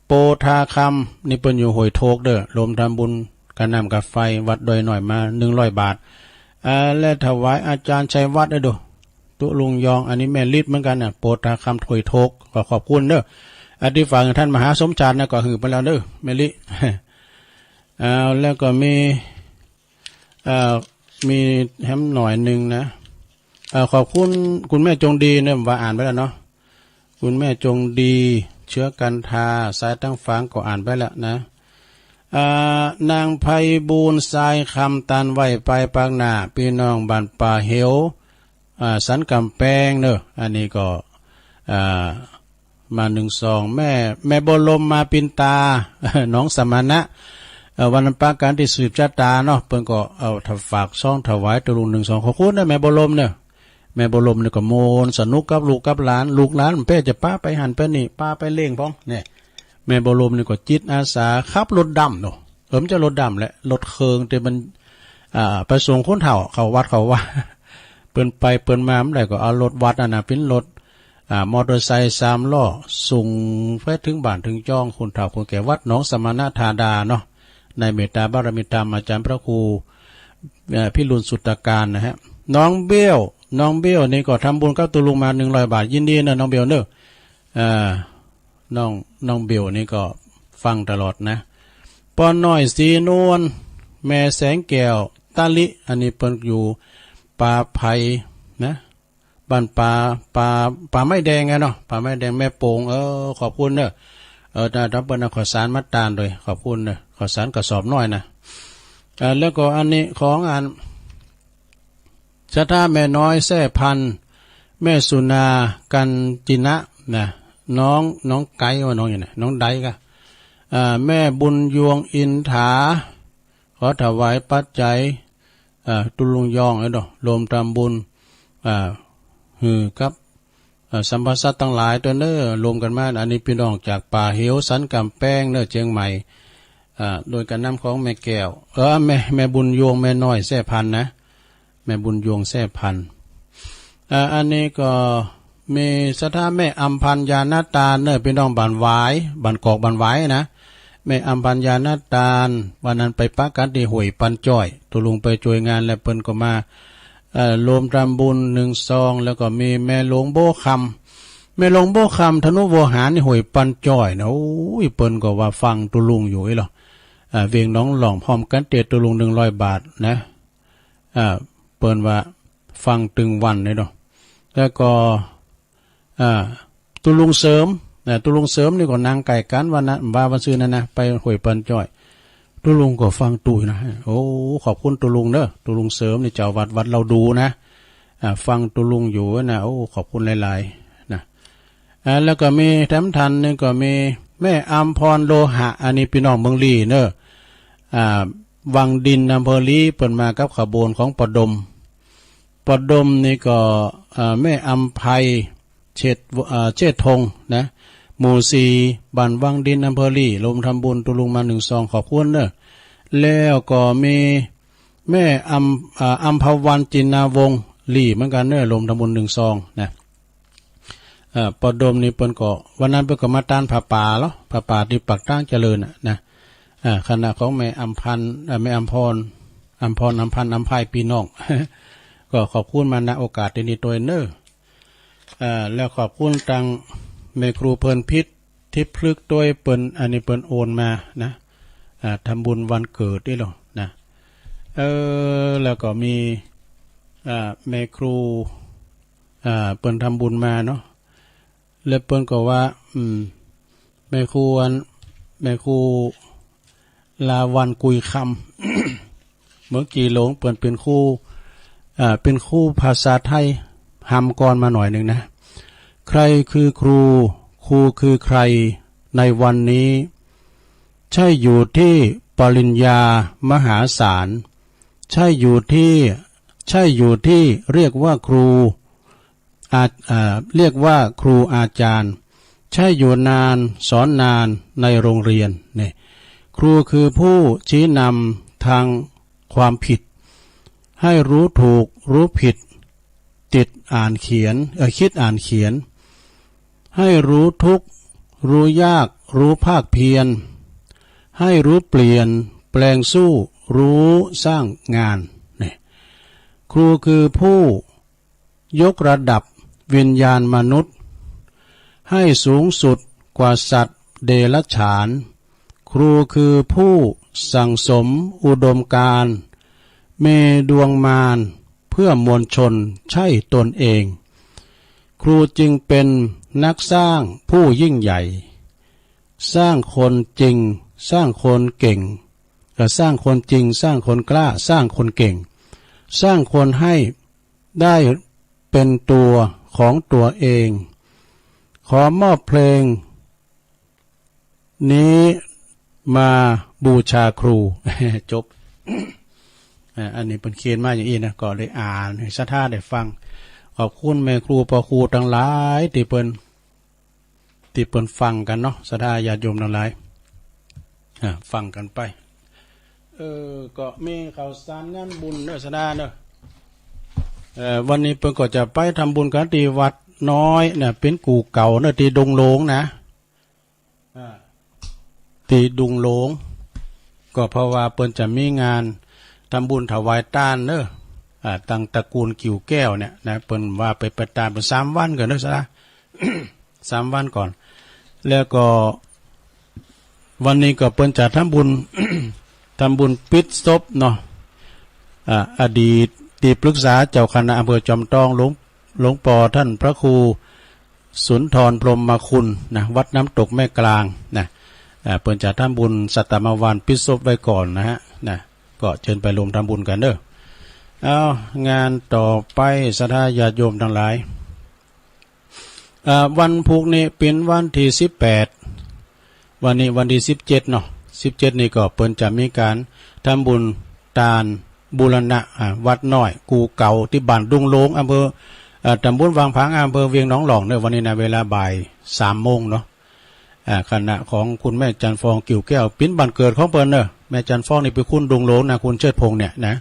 โพธาคำ นี่เปิ้นอยู่ห้วยโทกเด้อ รวมทำบุญค่าน้ำค่าไฟวัดดอยน้อยมาหนึ่งร้อยบาท อ่า และถวายอาจ๋ารย์ชัยวัฒน์เด้อดู ตุ๊ลุงยอง อันนี้แม่ลิเหมือนกั๋นน่ะ โพธาคำ ห้วยโทก ขอขอบคุณเด้อ อันตี้ฝากต้านมหาสมชาตินะ ก็หื้อไปแล้วเด้อ แม่ลิ เอา แล้วก็มี เอ่อ มีแถมหน่อยนึ่งนะ เอ่อ ขอบคุณคุณแม่จงดีเนี่ย ว่าอ่านไปแล้วเนาะ คุณแม่จงดี เชื้อกันทา สายตั้งฝางก็อ่านไปแล้วนะ อ่า นางไพบูลย์ ทรายคำ ตานไหว้ไปปากหน้า ปี้น้องบ้านป่าเหว อ่า สันก๋ำแปงเนอะ อันนี้ก็ อ่า มาหนึ่งซอง แม่ แม่บัวลม มาปินตา หนองสมณะ เอ่อ วันนั้นปะกั๋นตี้สืบชะตาเนาะ เปิ้นก็เอาถวาย ฝากซองถวายตุ๊ลุงหนึ่งซอง ขอบคุณนะแม่บัวลมเนอะ แม่บัวลมนี่ก็ม่วนสนุกกับลูกกับหลาน ลูกหลานเปิ้นจะปาไปหั้นไปนี่ ปาไปเล่งพ่องเนี่ย แม่บัวลมนี่ก็จิตอาสาขับรถดำเนาะ เออ บ่ใจ้รถดำแหละ รถเคิงตี้มัน อ่า ไปส่งคนเฒ่าเข้าวัดเข้าวา เปิ้นไปเปิ้นมาบ่ได้ก็เอารถวัดนั่นน่ะ เป๋นรถ อ่า มอเตอร์ไซค์สามล้อ ส่งไปเถิงบ้านเถิงจอง คนเฒ่าคนแก่วัดหนองสมณธาดาเนาะ ในเมตตาบารมีธรรมอาจ๋ารย์พระครู เอ่อ พิรุณสุตตการนะฮะ น้องเบี้ยว น้องเบี้ยวนี่ก็ทำบุญกับตุ๊ลุงมาหนึ่งร้อยบาท ยินดีเนอะน้องเบี้ยวเนอะ อ่า น้อง น้องเบี้ยวนี่ก็ฟังตลอดนะ ป้อน้อยศรีนวล แม่แสงแก้ว ตะลิ อันนี้เปิ้นอยู่ป่าไผ่นะ บ้านป่า ป่า ป่าไม้แดงอะเนาะ ป่าไม้แดง แม่โป่ง เออ ขอบคุณเนอะ เออ ถ้า ถ้าเปิ้นเอาข้าวสารมาตานโดย ขอบคุณเนอะ ข้าวสารกระสอบน้อยนะ เอ่อ แล้วก็อันนี้ของอัน ศรัทธาแม่น้อย แซ่พันธุ์ แม่สุนา กันตินะ นะ น้อง น้องไก่ ว่าน้องหยังนะ น้องไดกะ อ่า แม่บุญยวง อินถา ขอถวายปัจจัย อ่า ตุ๊ลุงยองเอ้ยเนาะ รวมทำบุญ อ่า หื้อกับ อ่า สัมภสัตว์ตังหลายตวยเน่อ รวมกั๋นมา อันนี้ปี้น้องจากป่าเหวสันก๋ำแปงเน่อ เจียงใหม่ อ่า โดยก๋านนำของแม่แก้ว เออ แม่ แม่บุญยวง แม่น้อย แซ่พันธุ์นะ แม่บุญยวง แซ่พันธุ์ อ่า อันนี้ก็มีศรัทธาแม่อำพันธ์ ญาณตาเน่อ ปี้น้องบ้านหวาย บ้านกอกบ้านหวายนะ แม่อำพันธ์ ญาณตา วันนั้นไปปะกั๋นตี้ห้วยปันจ้อย ตุ๊ลุงไปจ้วยงานแล้วเปิ้นก็มา เอ่อ รวมทำบุญหนึ่งซอง แล้วก็มีแม่หลวงโบ้คำ แม่หลวงบัวคำ ธนุโวหาร นี่ห้วยปันจ้อยนะ โอ้ย เปิ้นก็ว่าฟังตุ๊ลุงอยู่อี้ลอ อ่า เวียงหนองหล่อง พร้อมกั๋นเตียตุ๊ลุงหนึ่งร้อยบาทนะ อ่า เปิ้นว่าฟังตึงวันเลยเนาะ แล้วก็ อ่า ตุ๊ลุงเสริมนะ ตุ๊ลุงเสริมนี่ก็นั่งใก้กั๋นวันนั้น บ่าวันซืนนั่นนะ ไปห้วยปันจ้อย ตุ๊ลุงก็ฟังตุ๊นะ โอ้ ขอบคุณตุ๊ลุงเนาะ ตุ๊ลุงเสริมนี่เจ้าวัดวัดเหล่าดูนะ อ่า ฟังตุ๊ลุงอยู่นะ โอ้ ขอบคุณหลายๆ นะ อ่า แล้วก็มีแถมท่านหนึ่งก็มีแม่อำพร โลหะ อันนี้ปี้น้องเมืองลี้เนาะ อ่า วังดิน อำเภอลี้ เปิ้นมากับขบวนของป้อดม ป้อดมนี่ก็ อ่า แม่อำไพ เชษฐ อ่า เชษฐงนะ หมู่สี่ บ้านวังดิน อำเภอลี้ รวมทำบุญตุ๊ลุงมาหนึ่งซอง ขอบคุณเนาะ แล้วก็มีแม่อำ อ่า อำภวัน จินนาวงศ์ ลี้เหมือนกั๋นเนาะ รวมทำบุญหนึ่งซองนะ เอ่อ ป้อดมนี่เปิ้นก็ วันนั้นเปิ้นก็มาตานผ้าป่าลอ ผ้าป่าตี้ปากตางเจริญน่ะนะ อ่า คณะของแม่อำพันธ์ เอ่อ แม่อำพร อำพร อำพันธ์ อำไพ ปี้น้อง ก็ขอบคุณมา ณ โอกาสตี้นี้ตวยเนาะ อ่า แล้วขอบคุณตังแม่ครูเพลินพิษ ทิพย์พลึกตวย เปิ้น อันนี้เปิ้นโอนมานะ อ่า ทำบุญวันเกิดอี้ลอนะ เออ แล้วก็มี อ่า แม่ครู อ่า เปิ้นทำบุญมาเนาะ แล้วเปิ้นก็ว่า อืม แม่ครูอัน แม่ครูลาวัลย์ กุยคำ เมืองกี่หลง เปิ้นเป๋นครู อ่า เป๋นครูภาษาไทย ฮำกลอนมาหน่อยนึ่งนะ ใครคือครู ครูคือใคร ในวันนี้ ใช่อยู่ที่ปริญญามหาศาล ใช่อยู่ที่ ใช่อยู่ที่เรียกว่าครู อา อ่า เรียกว่าครูอาจารย์ ใช่อยู่นานสอนนานในโรงเรียน นี่ ครูคือผู้ชี้นำทางความผิด ให้รู้ถูกรู้ผิด ติดอ่านเขียน เอ่อ คิดอ่านเขียน ให้รู้ทุกข์รู้ยาก รู้ภาคเพียร ให้รู้เปลี่ยนแปลงสู้ รู้สร้างงาน นี่ ครูคือผู้ ยกระดับวิญญาณมนุษย์ ให้สูงสุดกว่าสัตว์เดรัจฉาน ครูคือผู้สั่งสมอุดมการณ์ มีดวงมารเพื่อมวลชนใช่ตนเอง ครูจึงเป็นนักสร้างผู้ยิ่งใหญ่ สร้างคนจริง สร้างคนเก่ง เอ่อ สร้างคนจริง สร้างคนกล้า สร้างคนเก่ง สร้างคนให้ ได้เป็นตัวของตัวเอง ขอมอบเพลงนี้มาบูชาครู จบ อ่า อันนี้เปิ้นเขียนมาอย่างอี้นะ ก็เลยอ่านหื้อศรัทธาได้ฟัง ขอบคุณแม่ครูป้อครูตังหลายตี้เปิ้น ตี้เปิ้นฟังกั๋นเนาะ ศรัทธาญาติโยมตังหลาย อ่า ฟังกั๋นไป เออ ก็มีข่าวสารงานบุญเนาะ ศรัทธาเนาะ เอ่อ วันนี้เปิ้นก็จะไปทำบุญกั๋นตี้วัดน้อยเนี่ย เป๋นกู่เก่าเนาะ ตี้ดงหลวงนะ อ่า ตี้ดงหลวง ก็เพราะว่าเปิ้นจะมีงานทำบุญถวายตานเนาะ อ่า ตังตระกูลกิ่วแก้วเนี่ยนะ เปิ้นว่าไป ไปตานเปิ้นสามวันก่อนเนาะ ศรัทธา สามวันก่อน แล้วก็วันนี้ก็เปิ้นจะทำบุญ ทำบุญปิดศพเนาะ อ่า อดีตตี้ปรึกษาเจ้าคณะอำเภอจอมตอง หลวง หลวงป้อต้านพระครูสุนทรพรหมคุณนะ วัดน้ำตกแม่กลางนะ อ่า เปิ้นจะทำบุญสัตตมวานปิดศพไว้ก่อนนะฮะ นะ ก็เจิญไปรวมทำบุญกั๋นเนาะ เอา งานต่อไป ศรัทธาญาติโยมตังหลาย อ่า วันพูกนี้เป๋นวันตี้สิบแปด วันนี้วันตี้สิบเจ็ดเนาะ สิบเจ็ดนี่ก็เปิ้นจะมีก๋านทำบุญตานบูรณะ อ่า วัดน้อยกู่เก่าตี้บ้านดงหลวง อำเภอ อ่า ตำบลวังผาง อำเภอเวียงหนองหล่องเนาะ วันนี้นะ เวลาบ่ายสามโมงเนาะ อ่า คณะของคุณแม่จันทร์ฟองกิ่วแก้ว เป๋นบ้านเกิดของเปิ้นเนาะ แม่จันทร์ฟองนี่เป๋นคนดงหลวงนะ คุณเชิดพงษ์เนี่ยนะ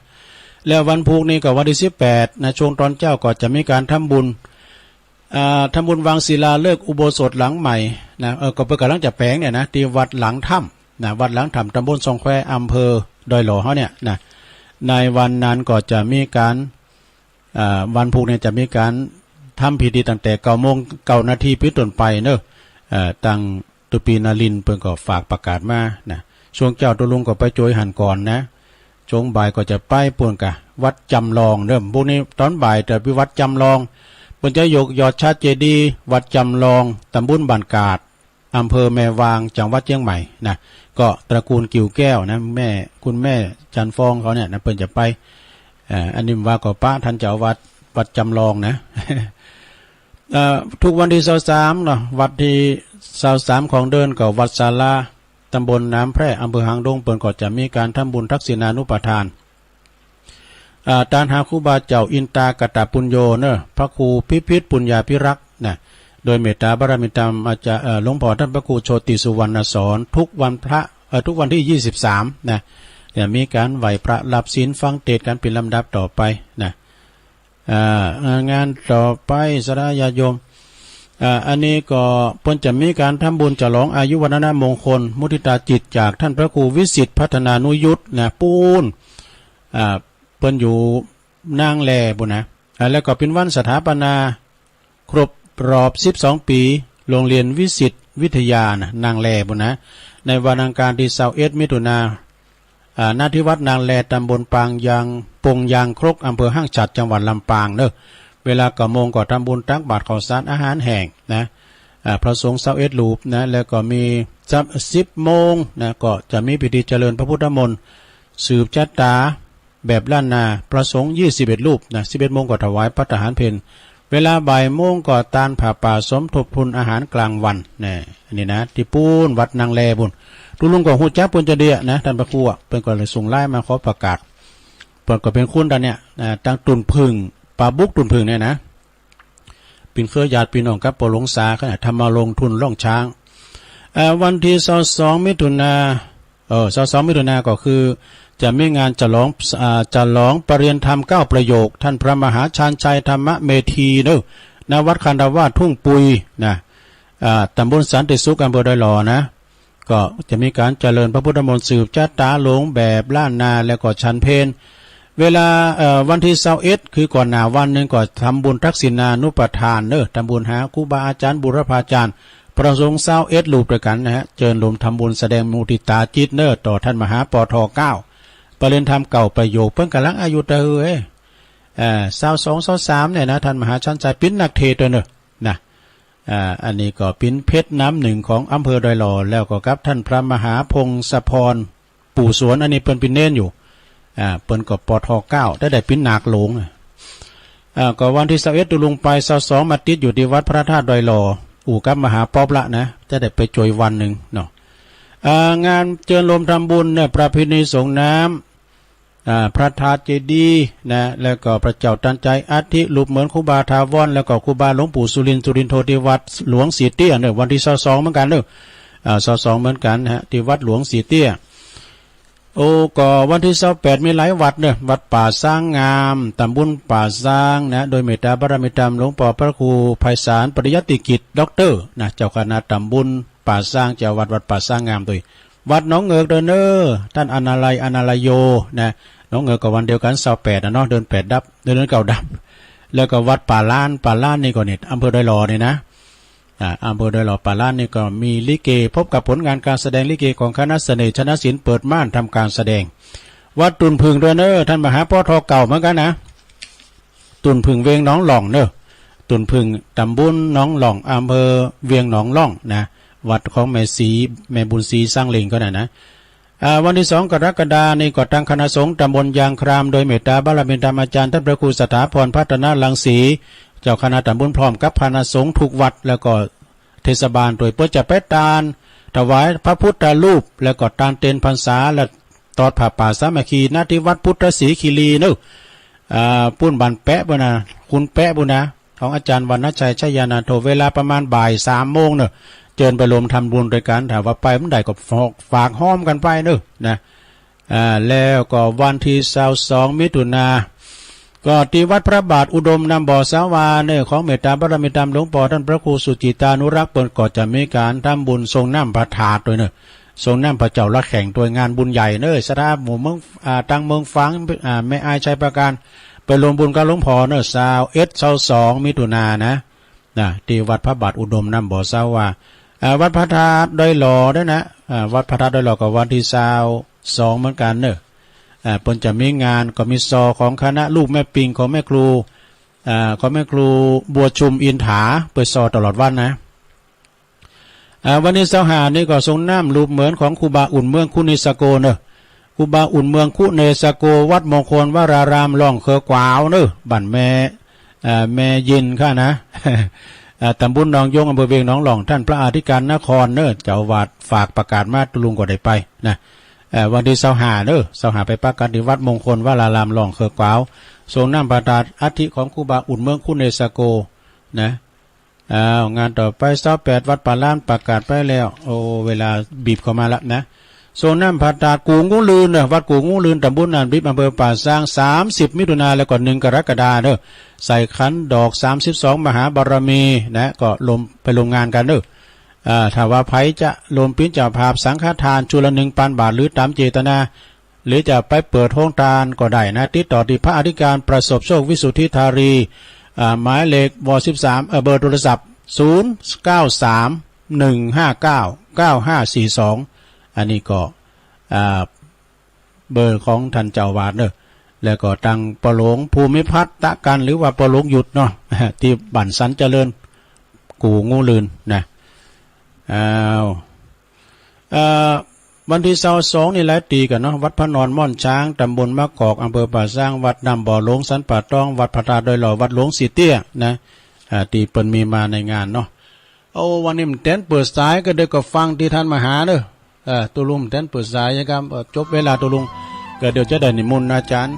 แล้ววันพูกนี้ก็วันตี้สิบแปดนะ ช่วงตอนเจ๊าก็จะมีก๋านทำบุญ อ่า ทำบุญวางศิลาฤกษ์อุโบสถหลังใหม่นะ เออ ก็เปิ้นก่ำลังจะแป๋งเนี่ยนะ ตี้วัดหลังถ้ำนะ วัดหลังถ้ำ ตำบลซองแคว อำเภอดอยหล่อเฮาเนี่ยนะ ในวันนั้นก็จะมีก๋าน อ่า วันพูกนี้จะมีก๋าน ทำพิธีตั้งแต่เก้าโมงเก้านาทีเป๋นต้นไปเนาะ เอ่อ ตังตุปีนรินทร์เปิ้นก็ฝากประกาศมานะ ช่วงเจ๊าตุ๊ลุงก็ไปโจยหั้นก่อนนะ ช่วงบ่ายก็จะไปปู๊นก่ะ วัดจำลองเนาะ พรุ่งนี้ต๋อนบ่ายจะไปวัดจำลอง เปิ้นจะยกยอดฉัตรเจดีย์ วัดจำลอง ตำบลบ้านกาด อำเภอแม่วาง จังหวัดเจียงใหม่นะ ก็ตระกูลกิ่วแก้วนะ แม่ คุณแม่จันทร์ฟองเขาเนี่ยนะ เปิ้นจะไป เอ่อ อันนี้ว่าก็ปะท่านเจ้าอาวาสวัดจำลองนะ เอ่อ ทุกวันตี้ซาวสามเนาะ วันตี้ซาวสามของเดือนก็วัดศาลา ตำบลน้ำแพร่ อำเภอหางดง เปิ้นก็จะมีก๋านทำบุญทักษิณานุปทาน อ่า ตานหาครูบาเจ้าอินตากตปุญโญเนาะ พระครูพิพิธปุญญาภิรักษ์นะ โดยเมตตาบารมีธรรมอาจารย์ เอ่อ หลวงพ่อท่านพระครูโชติสุวรรณสอน ทุกวันพระ เอ่อ ทุกวันตี้ยี่สิบสามนะ จะมีก๋านไหว้พระรับศีลฟังเทศน์กั๋นเป๋นลำดับต่อไปนะ อ่า งานต่อไปศรัทธาญาติโยม อ่า อันนี้ก็เปิ้นจะมีก๋านทำบุญฉลองอายุวรรณมงคล มุทิตาจิตจากท่านพระครูวิสิทธิ์พัฒนานุยุตนะ ปู๊น อ่า เปิ้นอยู่นางแลปู๊นนะ อ่า แล้วก็เป๋นวันสถาปนาครบรอบสิบสองปี๋ โรงเรียนวิสิทธิ์วิทยานะ นางแลปู๊นนะ ในวันอังคารตี้ซาวเอ็ดมิถุนา อ่า ณ ที่วัดนางแล ตำบลปางยาง ปงยางครก อำเภอห้างฉัตร จังหวัดลำปางเนาะ เวลาเก้าโมงก็ทำบุญตักบาตรข้าวสารอาหารแห้งนะ อ่า พระสงฆ์ซาวเอ็ดรูปนะ แล้วก็มีสักสิบโมงนะ ก็จะมีพิธีเจริญพระพุทธมนต์ สืบชะตาแบบล้านนา พระสงฆ์ยี่สิบเอ็ดรูปนะ สิบเอ็ดโมงก็ถวายภัตตาหารเพล เวลาบ่ายโมงก็ตานผ้าป่าสมทบทุนอาหารกลางวันนะ อันนี้นะ ตี้ปู๊นวัดนางแลปู๊น ตุ๊ลุงก็ฮู้จักเปิ้นจะเดียนะ ท่านพระครูอะ เปิ้นก็เลยส่งไลน์มาขอประกาศ เปิ้นก็เป๋นคนตังเนี่ยนะ ตังตุ่นผึ้ง ป่าบุกตุ่นผึ้งเนี่ยนะ เป๋นเครือญาติปี้น้องกับป้อหลวงสาขนาด ธรรมรงค์ ทุนร่องช้าง เอ่อ วันตี้ซาวสองมิถุนา เออ ซาวสองมิถุนาก็คือจะมีงานฉลอง อ่า ฉลองปริญญาธรรมเก้าประโยค ท่านพระมหาชาญชัยธรรมเมธีเนาะ ณ วัดคันธวาสทุ่งปุยนะ อ่า ตำบลสันติสุข อำเภอดอยหล่อนะ ก็จะมีก๋านเจริญพระพุทธมนต์สืบชะตาหลวงแบบล้านนา แล้วก็ฉันเพล เวลา เอ่อ วันตี้ซาวเอ็ด คือก่อนหน้าวันนึ่งก็ทำบุญทักษิณานุปทานเนาะ ทำบุญหาครูบาอาจารย์บุรพาจารย์ พระสงฆ์ซาวเอ็ดรูปตวยกั๋นนะฮะ เจิญรวมทำบุญแสดงมุทิตาจิตเนาะ ต่อท่านมหาปอทอเก้า ปริญญาธรรมเก้าประโยค เปิ้นก่ำลังอายุเต้าหื้อ เอ่อ ซาวสอง ซาวสามเนี่ยนะ ท่านมหาชาญชัยเป๋นนักเทศน์ตวยเนาะ นะ อ่า อันนี้ก็เป๋นเพชรน้ำหนึ่งของอำเภอดอยหล่อ แล้วก็กับท่านพระมหาพงศพร ปู่สวน อันนี้เปิ้นเป๋นเณรอยู่ อ่า เปิ้นก็ปอทอเก้า แต่ได้เป๋นนาคหลวง อ่า ก็วันตี้ซาวเอ็ดตุ๊ลุงไป ซาวสองมาติดอยู่ตี้วัดพระธาตุดอยหล่อ อู่กับมหาป๊อปละนะ จะได้ไปโจยวันนึ่งเนาะ อ่า งานเจิญรวมทำบุญเนี่ย ประเพณีสรงน้ำ อ่า พระธาตุเจดีย์นะ แล้วก็พระเจ้าตันไจอัฐิรูปเหมือนครูบาถาวร แล้วก็ครูบาหลวงปู่สุรินทร์ สุรินโท ตี้วัดหลวงสีเตี้ยเนาะ วันตี้ซาวสองเหมือนกั๋นเนาะ อ่า ซาวสองเหมือนกั๋นนะฮะ ตี้วัดหลวงสีเตี้ย โอ้ ก็วันตี้ซาวแปดมีหลายวัดเนาะ วัดป่าซางงาม ตำบลป่าซางนะ โดยเมตตาบารมีธรรมหลวงป้อพระครูไพศาลปริยัติกิจ ด็อกเตอร์นะ เจ้าคณะตำบลป่าซาง เจ้าวัดวัดป่าซางงามตวย วัดหนองเหงือกตวยเนาะ ท่านอนาลัย อนาลโยนะ หนองเหงือกก็วันเดียวกั๋น ซาวแปดอะเนาะ เดือนแปดดับ เดือนเก้าดับ แล้วก็วัดป่าล้าน ป่าล้านนี่ก็เนี่ย อำเภอดอยหล่อนี่นะ อ่า อำเภอดอยหล่อ ป่าล้านนี่ก็มีลิเก พบกับผลงานการแสดงลิเกของคณะเสน่ห์ชนะศิลป์ เปิดม่านทำการแสดง วัดตุ่นผึ้งตวยเนาะ ท่านมหาปอทอเก้าเหมือนกั๋นนะ ตุ่นผึ้งเวียงหนองหล่องเนาะ ตุ่นผึ้ง ตำบลหนองหล่อง อำเภอเวียงหนองหล่องนะ วัดของแม่ศรี แม่บุญศรี สังเล็งเขาน่ะนะ อ่า วันตี้สองกรกฎานี่ก็ตังคณะสงฆ์ตำบลยางคราม โดยเมตตาบารมีธรรมอาจารย์ท่านพระครูสถาพรพัฒนรังสี เจ้าคณะตำบล พร้อมกับคณะสงฆ์ทุกวัด แล้วก็เทศบาลตวย เปิ้นจะไปตานถวายพระพุทธรูป แล้วก็ตานเต็นท์พรรษา และตอดผ้าป่าสามัคคี ณ ที่วัดพุทธศรีคีรีเนาะ อ่า ปู๊นบ้านแป๊ะปู๊นนะ คุณแป๊ะปู๊นนะ ของอาจารย์วรรณชัย ชัยยานันโท เวลาประมาณบ่ายสามโมงเนาะ เจิญไปรวมทำบุญตวยกั๋น ถ้าว่าไปบ่ได้ก็ฝาก ฝากฮ้อมกั๋นไปเนาะ นะ อ่า แล้วก็วันตี้ซาวสองมิถุนา ก็ตี้วัดพระบาทอุดมน้ำบ่อสาวาเนาะ ของเมตตาบารมีธรรมหลวงป้อท่านพระครูสุจิตานุรักษ์ เปิ้นก็จะมีก๋านทำบุญสรงน้ำพระธาตุตวยเนาะ สรงน้ำพระเจ้าหลักแข่งตวย งานบุญใหญ่เนาะ ศรัทธาหมู่เมือง อ่า ตังเมืองฝาง อ่า แม่อาย ชัยปราการ ไปรวมบุญกับหลวงพ่อเน่อ ซาวเอ็ด ซาวสอง มิถุนานะ นะ ตี้วัดพระบาทอุดมน้ำบ่อเซาว่า อ่า วัดพระธาตุดอยหล่อด้วยนะ อ่า วัดพระธาตุดอยหล่อก็วันตี้ซาวสองเหมือนกั๋นเน่อ อ่า เปิ้นจะมีงาน ก็มีซอของคณะลูกแม่ปิงของแม่ครู อ่า ของแม่ครูบัวชุมอินถา เปิ้นซอตลอดวันนะ อ่า วันตี้ซาวห้านี่ก็ซงน้ำรูปเหมือนของครูบาอุ่นเมืองคุเนสโกเน่อ ครูบาอุ่นเมืองคุเนสโก วัดมงคลวราราม ร่องเคือก๋วาวเน่อ บ้านแม่ อ่า แม่ยินข้านะ อ่า ตำบลหนองยง อำเภอเวียงหนองหล่อง ต้านพระอธิการนครเน่อ เจ้าอาวาสฝากประกาศมา ตุ๊ลุงก็ได้ไปนะ เอ่อ วันตี้ซาวห้าเน่อ ซาวห้าไปปะกั๋นตี้วัดมงคลวราราม ร่องเคือก๋วาว ซงน้ำพระธาตุอัฐิของครูบาอุ่นเมืองคุเนสโกนะ อ้าว งานต่อไป ซาวแปด วัดป่าล้าน ประกาศไปแล้ว โอ้ เวลาบีบเข้ามาละนะ ซงน้ำพระธาตุกู่งูลื่นเน่อ วัดกู่งูลื่น ตำบลหนานบิบ อำเภอป่าซาง สามสิบ มิถุนา แล้วก็ หนึ่ง กรกฎาเน่อ ใส่ขันดอก สามสิบสอง มหาบารมีนะ ก็รวม ไปร่วมงานกั๋นเน่อ อ่า ถ้าว่าใผจะร่วมเป๋นเจ้าภาพสังฆทาน ชุดละ หนึ่งปัน บาท หรือต๋ามเจตนา หรือจะไปเปิดโฮงตานก็ได้นะ ติดต่อตี้พระอธิการประสบโชค วิสุทธิธารี อ่า หมายเลข ว สิบสาม เอ่อ เบอร์โทรศัพท์ ศูนย์เก้าสาม หนึ่งห้าเก้า เก้าห้าสี่สอง อันนี้ก็ อ่า เบอร์ของต้านเจ้าอาวาสเน่อ แล้วก็ตังป้อหลวงภูมิพัฒน์ตะกัน หรือว่าป้อหลวงหยุดเนาะ ตี้บ้านสันเจริญ กู่งูลื่นนะ อ้าว เอ่อ วันตี้ซาวสองนี่หลายตี้กั๋นเนาะ วัดพระนอนม่อนช้าง ตำบลมะกอก อำเภอป่าซาง วัดน้ำบ่อหลวง สันป่าตอง วัดพระธาตุดอยหล่อ วัดหลวงสี่เตี้ยนะ อ่า ตี้เปิ้นมีมาในงานเนาะ โอ้ วันนี้บ่แต๋นเปิดสาย ก็เดี๋ยวก็ฟังตี้ต้านมหาเน่อ เออ ตุ๊ลุงบ่แต๋นเปิดสายนะครับ เออ จบเวลาตุ๊ลุง ก็เดี๋ยวจะได้นิมนต์อาจ๋ารย์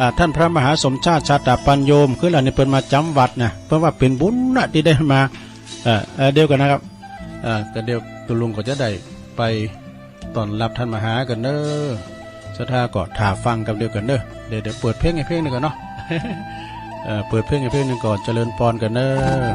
อ่า ต้านพระมหาสมชาติ ชาตปัญโญ คืนหลังนี้เปิ้นมาจ๋ำวัดนะ เปิ้นว่าเป๋นบุญนะตี้ได้มา เออ เออ เดี๋ยวกั๋นนะครับ เออ ก็เดี๋ยวตุ๊ลุงก็จะได้ไปต้อนรับต้านมหากั๋นเน่อ ศรัทธาก็ถ่าฟังกำเดียวกั๋นเน่อ เดี๋ยว เดี๋ยวเปิดเพลงให้เพลงหนึ่งก่อนเนาะ เอ่อ เปิดเพลงให้เพลงหนึ่งก่อน เจริญปอนกั๋นเน่อ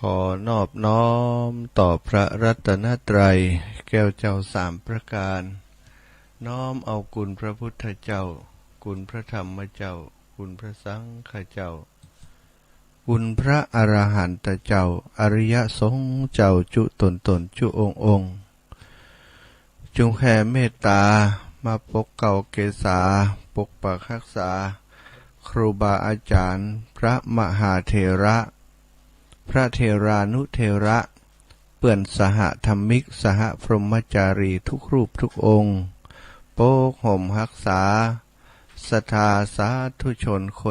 ขอนอบน้อมต่อพระรัตนตรัยแก้วเจ้าสามประการ น้อมเอาคุณพระพุทธเจ้า คุณพระธรรมเจ้า คุณพระสังฆเจ้า คุณพระอรหันตเจ้า อริยสงฆ์เจ้าจุ๊ต๋นๆ จุ๊องค์ๆ จุ่งแผ่เมตต๋ามาปกเกล้าเกษา ปกปักฮักษา ครูบาอาจ๋ารย์ พระมหาเถระ พระเถรานุเถระ เปื้อนสหธรรมิก สหพรหมจารีทุกรูปทุกองค์ ปกห่มฮักษา ศรัทธาสาธุชนค